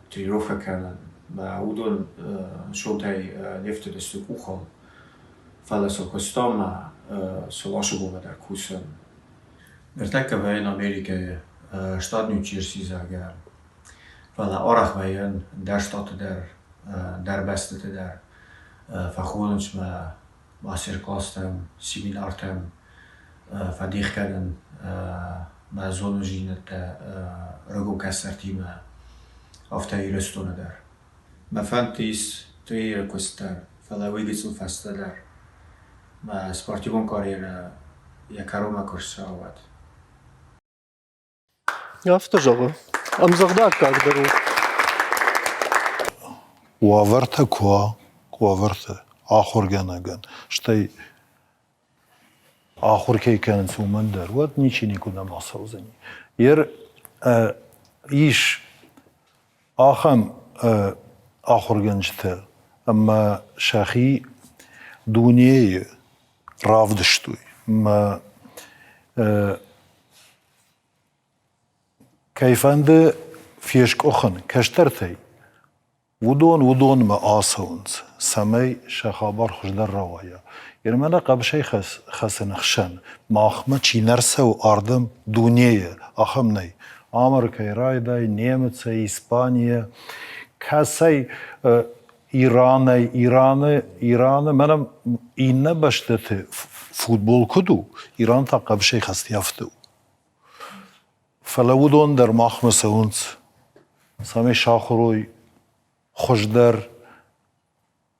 тренировкӕ кӕнын. Мӕ уыдон ӕнцонтӕй не фтыдысты къухыл, фӕлӕ сыл куыстам ӕмӕ сыл ацы бонмӕ дӕр кусын. Ныртӕккӕ вӕййын Америкӕйы, штат Нью-Джерси, зӕгъгӕ. Фӕлӕ арӕх вӕййын ӕндӕр штаты дӕр, ӕндӕр бӕстӕты дӕр. Фӕхонынц мӕ мастер-класстӕм, семинартӕм, фӕдих кӕнын мӕ зонындзинӕдтӕ ӕрыгон кӕстӕртимӕ, афтӕ Ирыстоны дӕр. Мӕ фӕндты ис тренеры куыст дӕр, фӕлӕ уый гыццыл фӕстӕдӕр. Мӕ спортивон карьерӕ йӕ кӕронмӕ куы ссӕуа, уӕд. Афтӕ зӕгъы. Ӕмдзӕгъды аккаг дӕр у. Уавӕртӕ куы уа, уавӕртӕ ахуыргӕнӕгӕн, стӕй ахуыр кӕй кӕнынц, уымӕн дӕр, уӕд ничи никуыдӕм ацӕудзӕни. Ер ис ахӕм ахуыргӕнджытӕ, ӕмӕ сӕхи дунейы равдыстой. Мӕ Кӕй фӕнды фескъуыхын кӕстӕртӕй, уыдон уыдонмӕ ацӕуынц, цӕмӕй сӕ хабар хуыздӕр рауайа. Ермӕ нӕ хъӕбысӕй хӕцыны хсӕн махмӕ чи нӕ рцӕуы ардӕм дунейы, ахӕм нӕй. Амырыкӕй райдай, немыцӕй, Испанийӕ, кӕцӕй Иранӕй, Ираны, Ираны, мӕнӕ иннӕ бӕстӕты футбол куыд у, Иран та хъӕбысӕй хӕцти афтӕ у. Фӕлӕ уыдон дӕр махмӕ цӕуынц, цӕмӕй сахуыр уой хуыздӕр.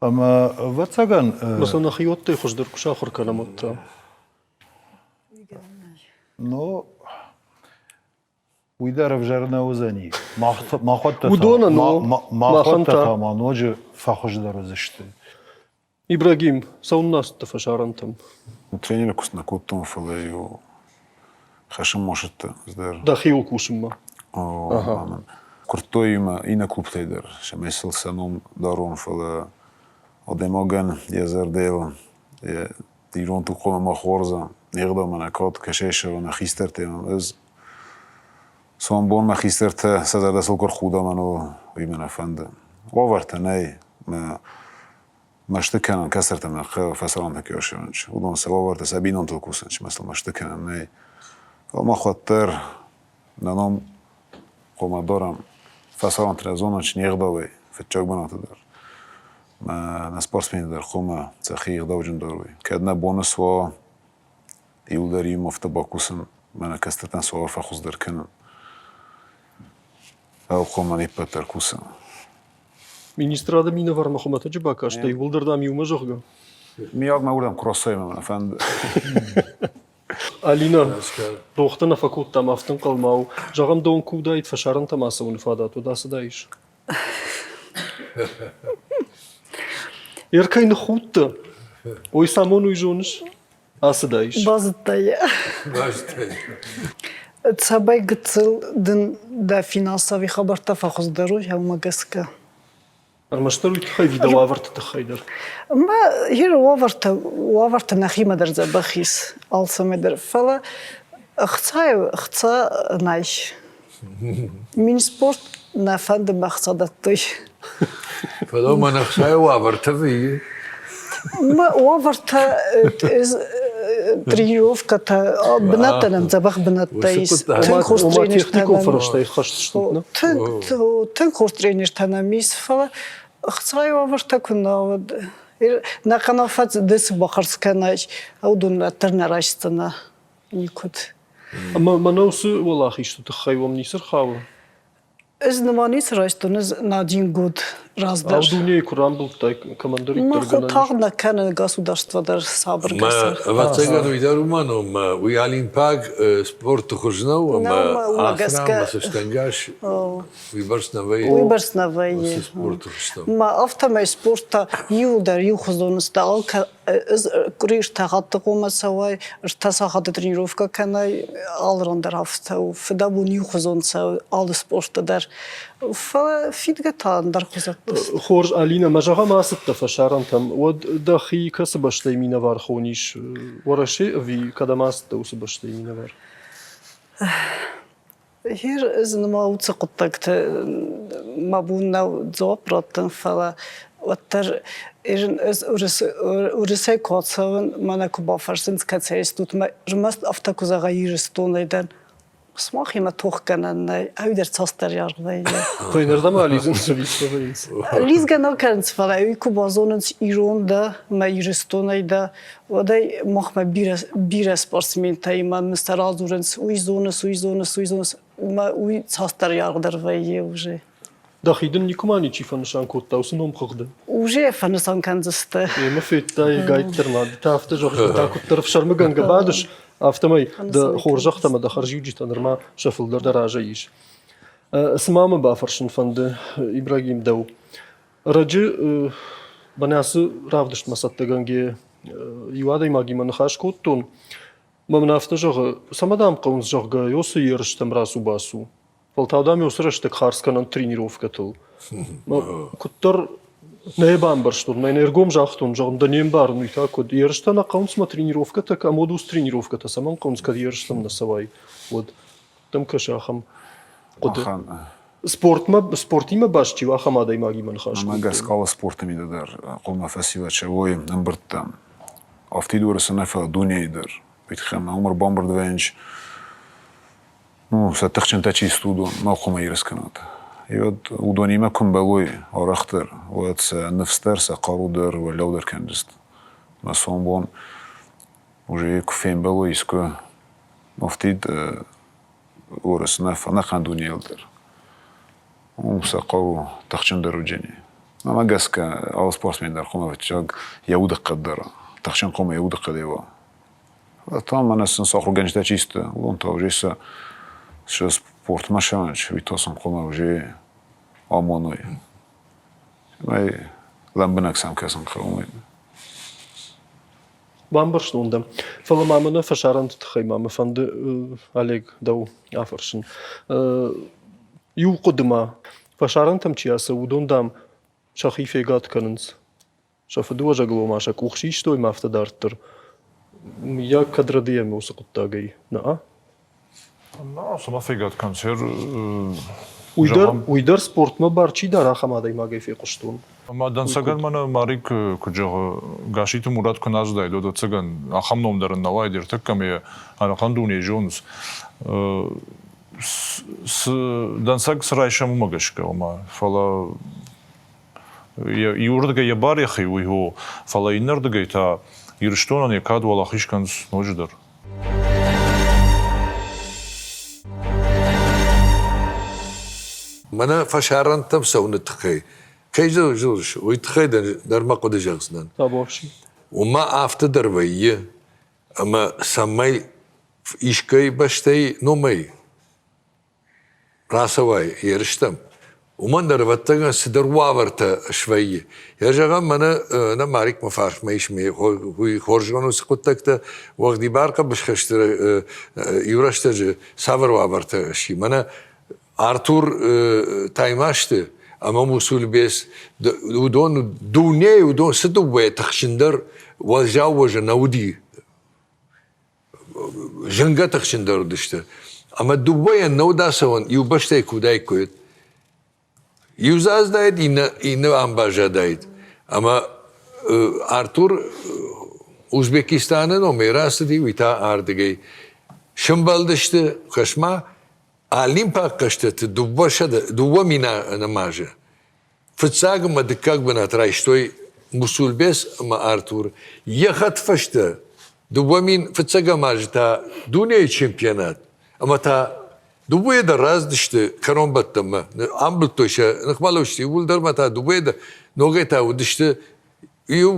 Ӕмӕ, ӕвӕццӕгӕн… Мӕ нӕхиуӕттӕй хуыздӕр куы сахуыр кӕнӕм, уӕд та? Ну, уый дӕр ӕвзӕр нӕ уыдзӕни. Махуӕттӕ Махуӕттӕ та ма ноджы фӕхуыздӕр уыдзысты. Ибрагим, цӕуылнӕ ацыдтӕ фӕсарӕнтӕм? Тренеры куыст нӕ кодтон, фӕлӕ-иу хӕссын мосыдтӕ дӕр. Дӕхиуыл кусынмӕ? О, куырдтой мӕ иннӕ клубтӕй дӕр, цӕмӕй сыл сӕ ном дарон, фӕлӕ адӕймагӕн йӕ зӕрдӕйыл йӕ ирон туг хъуамӕ ма хорза, не гъдаумӕ нӕ кад кӕсӕй нӕ хистӕртӕ ӕз сомбон мӕ хистӕртӕ сӕ зӕрдӕ сыл куы рхуда мӕныл, уый мӕ нӕ фӕнды. Уавӕртӕ нӕй, мӕ мӕсты кӕнын кӕстӕртӕм нӕ хъӕуы фӕсарӕнты кӕсынц. Уыдон сӕ уавӕртӕ сӕ бинонтыл кусынц, мӕ сыл мӕсты кӕнын нӕй. Фӕлӕ мах уӕддӕр нӕ ном хъуамӕ дарӕм фӕсарӕнты рӕзонынц не гъдауӕй фыццаг бынаты дӕр. Нӕ спортсмены дӕр хъуамӕ сӕхи ӕгъдауджын дарой. Кӕд нӕ боны суа иуылдӕр иумӕ афтӕ бакусын, мӕнӕ кӕстӕртӕн сӕ уавӕр фӕхуыздӕр кӕнын. Хъуамӕ не ппӕт дӕр кусӕм. Министрады минӕвармӕ хуымӕтӕджы бакастӕй, иууылдӕр дам иумӕ, зӕгъгӕ. Мийаг мӕ уырдӕм куы рацӕуӕм, мӕ фӕнды. Алина, рохтӕ нӕ фӕкодтам, афтӕ ӕнхъӕлмӕ у. Зӕгъӕм, дон куы уыдаид фӕсарӕнтӕм ацӕуыны фадат, уӕд ацыдаис? Ӕркӕй ныххудтӕ? Ой, самон уый зоныс? Ацыдаис. Базыдта йӕ. Базыдта йӕ. Цӕбӕй гыццыл дын дӕ финансови хабӕрттӕ фӕхуыздӕр уой, уымӕ гӕсгӕ. Ӕрмӕстдӕр уый тыххӕй ӕви дӕ уавӕрты тыххӕй дӕр? Мӕ хир уавӕртӕ, уавӕртӕ нӕхимӕ дӕр дзӕбӕх ис алцӕмӕй дӕр, фӕлӕ ӕхца, ӕхца нӕй. Минспорт нӕ фӕнды мӕ ӕхца дӕттой. Фӕлӕ мӕн ӕхцайы уавӕртӕ вӕййы. Мӕ уавӕртӕ тренировкӕтӕ бынӕттӕ нӕм дзӕбӕх бынӕттӕ ис. Тынг хорз тренертӕ техникон фӕрӕзтӕй хӕст стут, нӕ? Тынг, тынг хорз тренертӕ нӕм ис, фӕлӕ ӕхцайы уавӕртӕ куы нӕ уыд. Нӕхъӕн афӕдз ды цы бахардз кӕнай, уыдон уӕддӕр нӕ райсдзынӕ никуыд. Ӕмӕ мӕнӕ уыцы уӕлахизты тыххӕй уӕм ницы рхауы? Ӕз нырма ницы райстон, ӕз Надин год раздӕр. Ау дунейы куы рамбылдтай, кӕмӕндӕриддӕр Мах гӕнӕн ис. тагъд нӕ кӕны государство дӕр сабыргай Мӕ, ӕвӕццӕгӕн, уый дӕр уымӕн у, ӕмӕ уый олимпаг спорты хуыз нӕу, ӕмӕ уымӕ ацы гӕсгӕ ранмӕ цӕстӕнгас уыйбӕрц нӕ вӕййы. Уыйбӕрц нӕ вӕййы. Уыцы спорты хуызтӕм. Ма афтӕмӕй спорт та иуылдӕр иухуызон сты, алкӕ ӕз къуыри ӕртӕ хатты хъуамӕ цӕуай, ӕртӕ сахаты тренировкӕ кӕнай, алы ран дӕр афтӕ у. Фыдӕбон иухуызон цӕуы алы спорты дӕр. Фӕлӕ фидгӕ та ӕндӕр хуызӕтты. Хорз, Алинӕ, мӕ зӕгъӕм, ацыдтӕ фӕсарӕнтӕм, уӕд дӕхи кӕцы бӕстӕйы минӕвар хонис? Уӕрӕсе ӕви кӕдӕм ацыдтӕ уыцы бӕстӕйы минӕвар? Гъер ӕз нырма уыцы хъуыддӕгты мӕ бон нӕу дзуапп раттын, фӕлӕ уӕддӕр ӕз Уырысӕй куы ацӕуын, мӕнӕ куы бафӕрсынц, кӕцӕй стут, мӕ ӕрмӕст афтӕ куы зӕгъай Ирыстонӕй дӕн, сымахимӕ тохгӕнӕн нӕй, ӕви дӕр цасдӕр аргъ вӕййы. Фӕйнӕрдӕм алидзынц ӕви цы вӕййынц? Лидзгӕ нӕ кӕнынц, фӕлӕ уый куы базонынц ирон дӕ мӕ Ирыстонӕй дӕ, Уӕдӕй махмӕ бирӕ, бирӕ спортсментӕ мӕ сӕ радзурынц, уый зоныс, уый зоныс, уый зоныс, уымӕ уый цасдӕр аргъдӕр вӕййы уже. Дӕхи дын никуыма ничи фӕнысан кодта уыцы номхыгъды? Уже фӕнысан кӕндзысты. Емӕ федтай гайддӕр ма, ды та афтӕ зӕгъыс, ды та куыддӕр ӕфсӕрмыгӕнгӕ бадыс, афтӕмӕй дӕ хорзӕхтӕ ӕмӕ дӕ хӕрзиуджытӕ нырма сӕ фылдӕр дӕ разӕй ис. Цы ма мӕ бафӕрсын фӕнды, Ибрагим, дӕу? Ӕрӕджы мӕнӕ ацы равдыстмӕ цӕттӕгӕнгӕ иу адӕймагимӕ ныхас кодтон. Мӕ мын афтӕ зӕгъы, цӕмӕ дам хъӕуынц, зӕгъгӕ, ёсы ерыстӕм рацу-бацу. Фӕлтау дам ёсы рӕстӕг хардз кӕнӕн тренировкӕтыл. Куыддӕр нӕ бамбӕрстон, мӕ ӕргом загътон, зӕгъын дӕ не мбарын, уый та куыд. Ерыстӕ нӕ хъӕуынц мӕ тренировкӕтӕ, кӕм уыд уыцы тренировкӕтӕ, цӕмӕн хъӕуынц, кӕд ерыстӕм нӕ цӕуай, уӕд. Дӕм кӕсы ахӕм хъуыды? Спортмӕ, спортимӕ баст чи у, ахӕм адӕймагимӕ ныхас Мӕ гӕсгӕ алы спорты мидӕг дӕр хъуамӕ фӕсивӕд сӕ ӕмбырдтӕ. Афтид Уӕрӕсе нӕ, фӕлӕ дунейы дӕр. Уый тыххӕй ӕмӕ уым ӕрбамбырд вӕййынц, ну, сӕ тыхджынтӕ чи сты, уыдон ма хъуамӕ ерыс кӕнӕд. И уӕд уыдонимӕ куы мбӕлой арӕхдӕр, уӕд сӕ ныфс дӕр, сӕ хъару дӕр уӕлӕудӕр кӕндзысты. Мӕ сомбон уже куы фембӕлой искуы афтид Уырыс нӕ ӕнӕхъӕн дунейыл дӕр. Уым сӕ хъӕуы тыхджындӕр уыджени. Мӕнмӕ гӕсгӕ, алы спортсмен дӕр хъуамӕ фыццаг йӕ удыхъӕд дӕр, тыхджын хъуамӕ йӕ удыхъӕдӕй уа. Та мӕнӕ сын сӕ ахуыргӕнджытӕ чи сты, уыдон та уже сӕ сӕ спортмӕ сӕвӕнч, уый та сын хъуамӕ уже амоной. Цӕмӕй лӕмбынӕг сӕм кӕсын хъӕуы. Бамбӕрстон дӕ. Фӕлӕ ма мӕнӕ фӕсарӕнты тыххӕй ма мӕ фӕнды, Олег, дӕу афӕрсын. Иу хъуыды ма. Фӕсарӕнтӕм чи ацӕуы, уыдон, дам, сӕхи фегад кӕнынц. Сӕ фыдыуӕзӕгыл ома сӕ къух систой ӕмӕ афтӕ дарддӕр. Мыййаг, кӕд рӕдийӕм уыцы хъуыддагӕй? Нӕ? Цыма фегад концерт. Уый дӕр, уый дӕр спортмӕ бар чи дары, ахӕм адӕймагӕй фехъуыстон. Ӕмӕ дӕнцӕгӕн мӕнӕ Марик куыд зӕгъы, Гаситы Мурат куы нӕ ацыдаид, уӕд ӕцӕгӕн ахӕм ном дӕр ын нӕ уаид, ӕртӕккӕ ӕмӕ ӕнӕхъӕн дунейы зонынц. Цы дӕнцӕг цы райсӕм, уымӕ гӕсгӕ, ома, фӕлӕ иуырдыгӕй йӕ бар йӕхи уый у, фӕлӕ иннӕрдыгӕй та Ирыстонӕн йӕ кад уӕлахиз кӕнынц ноджыдӕр. Мӕнӕ фӕсарӕнтӕм цӕуыны тыххӕй кӕй зӕгъыс, уый тыххӕй дӕр мӕ хъуыды зӕгъдзынӕн. Уымӕ афтӕ дӕр вӕййы, ӕмӕ цӕмӕй искӕй бӕстӕйы номӕй рацӕуай ерыстӕм, Уымӕн дӕр, ӕвӕццӕгӕн, цыдӕр уавӕртӕ свӕййы. Йӕ зӕгъӕм, мӕнӕ нӕ Марик мӕ фарсмӕ ис, уый хорз зоны уыцы хъуыддӕгтӕ. Уӕгъдибар хъӕбысхӕсты иу рӕстӕджы цавӕр уавӕртӕ сси? Мӕнӕ Артур Таймазты ӕмӕ Мусульбес, уыдон дунейы уыдон цы дыууӕ тыхджындӕр уӕззау уӕзы нӕ уыди зынгӕ тыхджындӕр уыдысты. Ӕмӕ дыууӕйӕн нӕ уыд ацӕуӕн, иу бӕстӕйы куы уыдаиккой. Иу дзы аздаид, иннӕ, иннӕ ам баззадаид. Ӕмӕ Артур Узбекистаны номӕй рацыди, уый та ардыгӕй. Сӕмбӕлдысты хӕсмӕ Олимпаг хъӕзтыты дыууӕ минӕнымазы. Фыццаг ӕмӕ дыккаг бынат райстой Мусульбес ӕмӕ Артур. Йӕ хӕдфӕстӕ 2000 фыццӕгӕм азы та дунейы чемпионат ӕмӕ та дыууӕйӕ дӕр рацыдысты кӕронбӕттӕнмӕ. Амбылдтой сӕ ныхмӕлӕуджыты иууылдӕр ӕмӕ та дыууӕйӕ дӕр ногӕй та уыдысты иу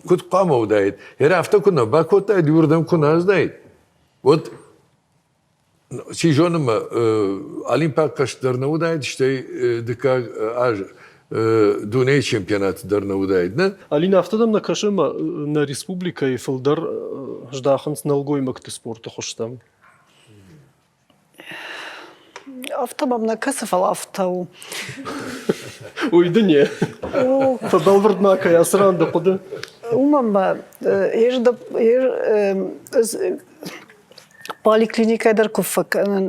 куыд хъуамӕ уыдаид. Йӕ афтӕ куы нӕ бакодтаид, иуырдӕм куы нӕ аздаид, уӕд Чи зоны мӕ олимпаг хъазт дӕр нӕ уыдаид, стӕй дыккаг аз дунейы чемпионаты дӕр нӕ уыдаид, нӕ? Алина, афтӕ дӕм нӕ кӕсы, ӕмӕ нӕ республикӕйы фылдӕр здахынц нӕлгоймӕгты спорты хуызтӕм? Афтӕ мӕм нӕ кӕсы, фӕлӕ афтӕ у. Уый дын не. Фӕбӕлвырд ма кӕй ацы ран дӕ хъуыды. Уымӕн ма Поликлиникӕ дӕр куы фӕкӕнын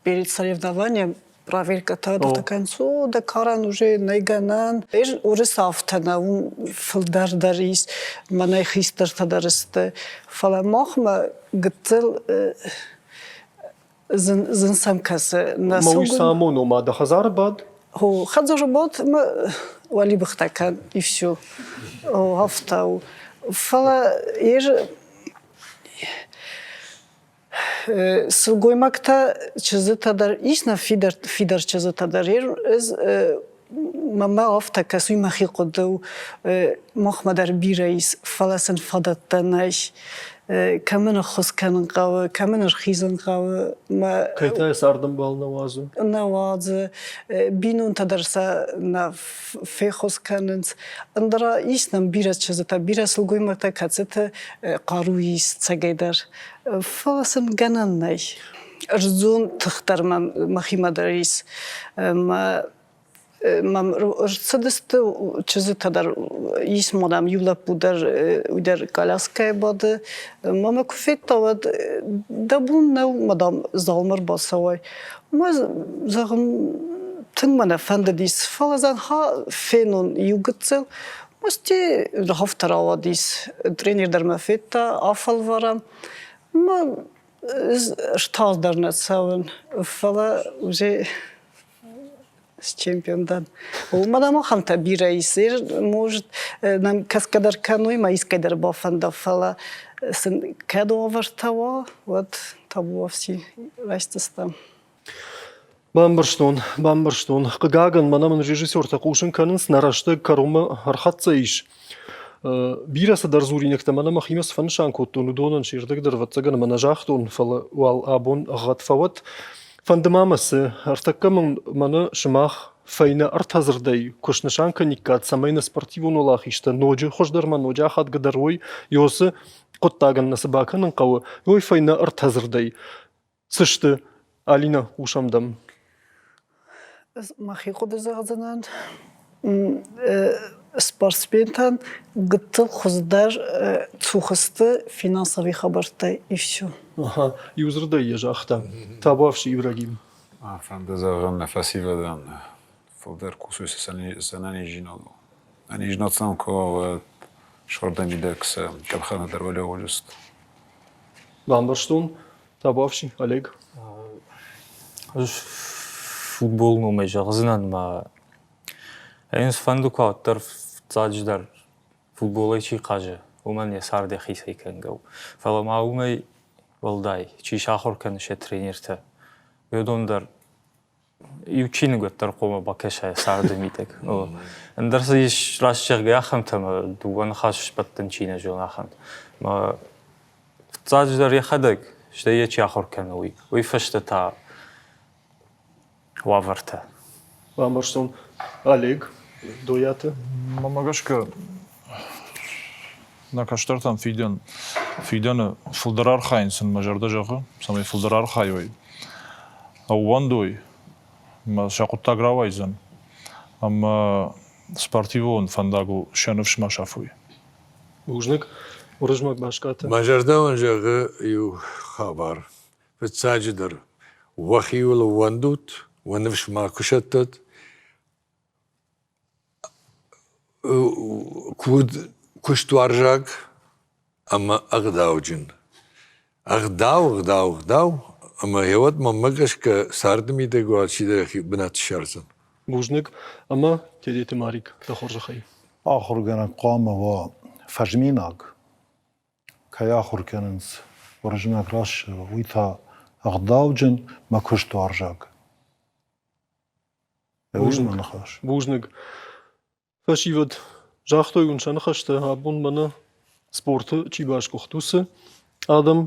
перед соревнованием проверкӕтӕ до концу дӕ карӕн уже нӕй гӕнӕн. Ӕз уырыс афтӕ нӕ, уым фылдӕр дӕр ис, мӕнӕй хистӕртӕ дӕр сты. Фӕлӕ махмӕ гыццыл зын, зын сӕм кӕсы. Нӕ Мӕ уый цы амоны, ома дӕ хӕдзары бад? О, хӕдзары бад ӕмӕ уӕлибыхтӕ кӕн, и все. О, афтӕ у. Фӕлӕ сылгоймӕгтӕ чызджытӕ дӕр ис нӕ фидар, фидар чызджытӕ дӕр. Ӕз мӕмӕ афтӕ кӕсы, уый мӕхи хъуыды у. Махмӕ дӕр бирӕ ис, фӕлӕ сын фадӕттӕ нӕй. Кӕмӕн ӕххуыс кӕнын хъӕуы, кӕмӕн ӕрхизын хъӕуы. Кӕй та йӕ цардӕмбал нӕ уадзы? Нӕ уадзы. Бинонтӕ дӕр сӕ нӕ феххуыс кӕнынц. Ӕндӕра ис нӕм бирӕ чызджытӕ, бирӕ сылгоймӕгтӕ, кӕцыты хъару ис цӕгӕйдӕр. Фӕлӕ сын гӕнӕн нӕй. Ӕрдзон тых дӕр мӕхимӕ дӕр ис. Мӕ мӕм ӕрцыдысты чызджытӕ дӕр, ис ма дам иу лӕппу дӕр, уый дӕр коляскӕйы бады. Мамӕ куы федта, уӕд дӕ бон нӕу, мадам, залмӕ ӕрбацӕуай. Мӕ, зӕгъын, тынг мӕ нӕ фӕндыдис, фӕлӕ зӕгъа фенон иу гыццыл. Мӕсти рахафта рауадис, тренер дӕр мӕ федта, афӕлварӕм. Мӕ ӕз дӕр нӕ цӕуын, фӕлӕ уже чемпион дӕн. Уымӕн ӕмӕ ахӕмтӕ бирӕ ис. Может, нӕм кӕсгӕ дӕр кӕной, ма искӕй дӕр бафӕнда, фӕлӕ сын кӕд уавӕртӕ уа, уӕд табуафси райсдзыстӕм. Бамбӕрстон, бамбӕрстон. Хъыгагӕн, мӕнӕ мын режиссертӕ хъусын кӕнынц, нӕ рӕстӕг кӕронмӕ ӕрхӕццӕ ис. Бирӕ цыдӕр дзуринӕгтӕ мӕнӕ мӕхимӕ цы фӕнысан кодтон, уыдонӕн се рдӕг дӕр, ӕвӕццӕгӕн, мӕ нӕ загътон, фӕлӕ уал абон ӕгъгъӕд фӕуӕд. Фӕнды ма мӕ цы, ӕртӕккӕ мын мӕнӕ сымах фӕйнӕ ӕртӕ дзырдӕй куы снысан кӕниккат, цӕмӕй нӕ спортивон уӕлахизтӕ ноджы хуыздӕр ӕмӕ ноджы ахадгӕдӕр уой, ёсы хъуыддагӕн нӕ цы бакӕнын хъӕуы, уый фӕйнӕ ӕртӕ дзырдӕй. Цы сты? Алина, хъусӕм дӕм. Ӕз мӕхи хъуыды зӕгъдзынӕн. Спортсментӕн гыццыл хуыздӕр цух сты финансовый хабӕрттӕй и все. Ага, иу дзырдӕй йӕ загъта. Табуафси Ибрагим. Фӕнды зӕгъын нӕ фӕсивӕдӕн фылдӕр кусой сӕ сӕнӕниздзинадыл. Ӕнӕниздзинад сӕм куы уа, уӕд сӕрды мидӕг сӕ къӕпхӕны дӕр уӕлӕуыл сты. Бамбӕрстон. Табуафси, Олег. Ӕз футбол номӕй зӕгъдзынӕн ма ӕз фӕнды куы уӕддӕр фыццаджыдӕр футболӕй чи хъазы, уымӕн йӕ цард йӕхицӕй кӕнгӕ у. Фӕлӕ ма уымӕй уӕлдай, чи сахуыр кӕны сӕ тренертӕ, уыдон дӕр иу чиныг уӕддӕр хъуамӕ бакӕса царды мидӕг. Ӕндӕр дзы ис раст зӕгъгӕ ахӕмтӕ ӕмӕ дыууӕ ныхасы сбӕттын чи нӕ зоны, ахӕмтӕ. Фыццаджыдӕр йӕхӕдӕг, стӕй йӕ чи ахуыр кӕны, уый. Уый фӕстӕ та уавӕртӕ. Бамбӕрстон. Олег, Дойаты? Мӕнмӕ гӕсгӕ, нӕ кӕстӕртӕн фидӕн, фидӕны фылдӕр архайын сын мӕ зӕрдӕ зӕгъы, цӕмӕй фылдӕр архайой, ӕууӕндой, ӕмӕ сӕ хъуыддаг рауайдзӕн, ӕмӕ спортивон фӕндагыл сӕ ныфс ма сафой. Бузныг. Уырызмӕг Баскаты. Мӕ зӕрдӕ уын зӕгъы иу хабар. Фыццаджыдӕр, уӕхиуыл ӕууӕндут, уӕ ныфс макуы сӕттӕд. Куыд куыстуарзаг ӕмӕ ӕгъдауджын. Ӕгъдау, ӕгъдау, ӕгъдау, ӕмӕ гъеуӕд мӕнмӕ гӕсгӕ царды мидӕг уал чидӕр йӕхи бынат ссардзӕн. Бузныг ӕмӕ Тедеты Марик, дӕ хорзӕхӕй. Ахуыргӕнӕг хъуамӕ уа фӕзминаг, кӕй ахуыр кӕнынц, Уырызмӕг раст уый та ӕгъдауджын мӕ куыстуарзаг. Бузныг. Бузныг. Фӕсивӕд, загътой уын сӕ ныхӕстӕ, абон мӕнӕ спорты чи басгуыхт, уыцы адӕм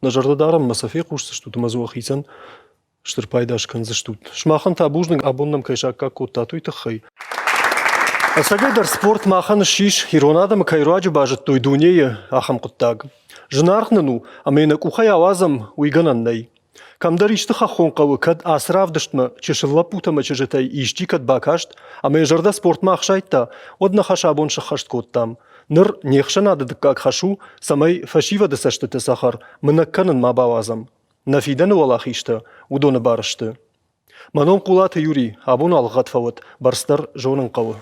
нӕ зӕрдӕ дарӕм ӕмӕ сӕ фехъусдзыстут ӕмӕ дзы уӕхицӕн стыр пайда скӕндзыстут. Сымахӕн та бузныг, абон нӕм кӕй саккаг кодтат, уый тыххӕй. Ӕцӕгӕйдӕр спорт махӕн ссис, ирон адӕмы кӕй руаджы базыдтой дунейы, ахӕм хъуыддаг. Зынаргъ нын у, ӕмӕ йӕ нӕ къухӕй ауадзӕм, уый гӕнӕн нӕй. Кӕмдӕр исты хӕххон хъӕуы кӕд ацы равдыстмӕ чысыл лӕппутӕ ӕмӕ чызджытӕй исчи кӕд бакаст ӕмӕ йӕ зӕрдӕ спортмӕ ӕхсайдта, уӕд нӕ хӕс абон сӕххӕст кодтам. Ныр не хсӕнады дыккаг хӕс у, цӕмӕй фӕсивӕды цӕстыты цӕхӕр мынӕг кӕнын ма бауадзӕм. Нӕ фидӕны уӕлахизтӕ уыдоны бар сты. Мӕ ном Хъулаты Юрий, абон алгъӕд фӕуӕд, бӕрц дӕр зонын хъӕуы.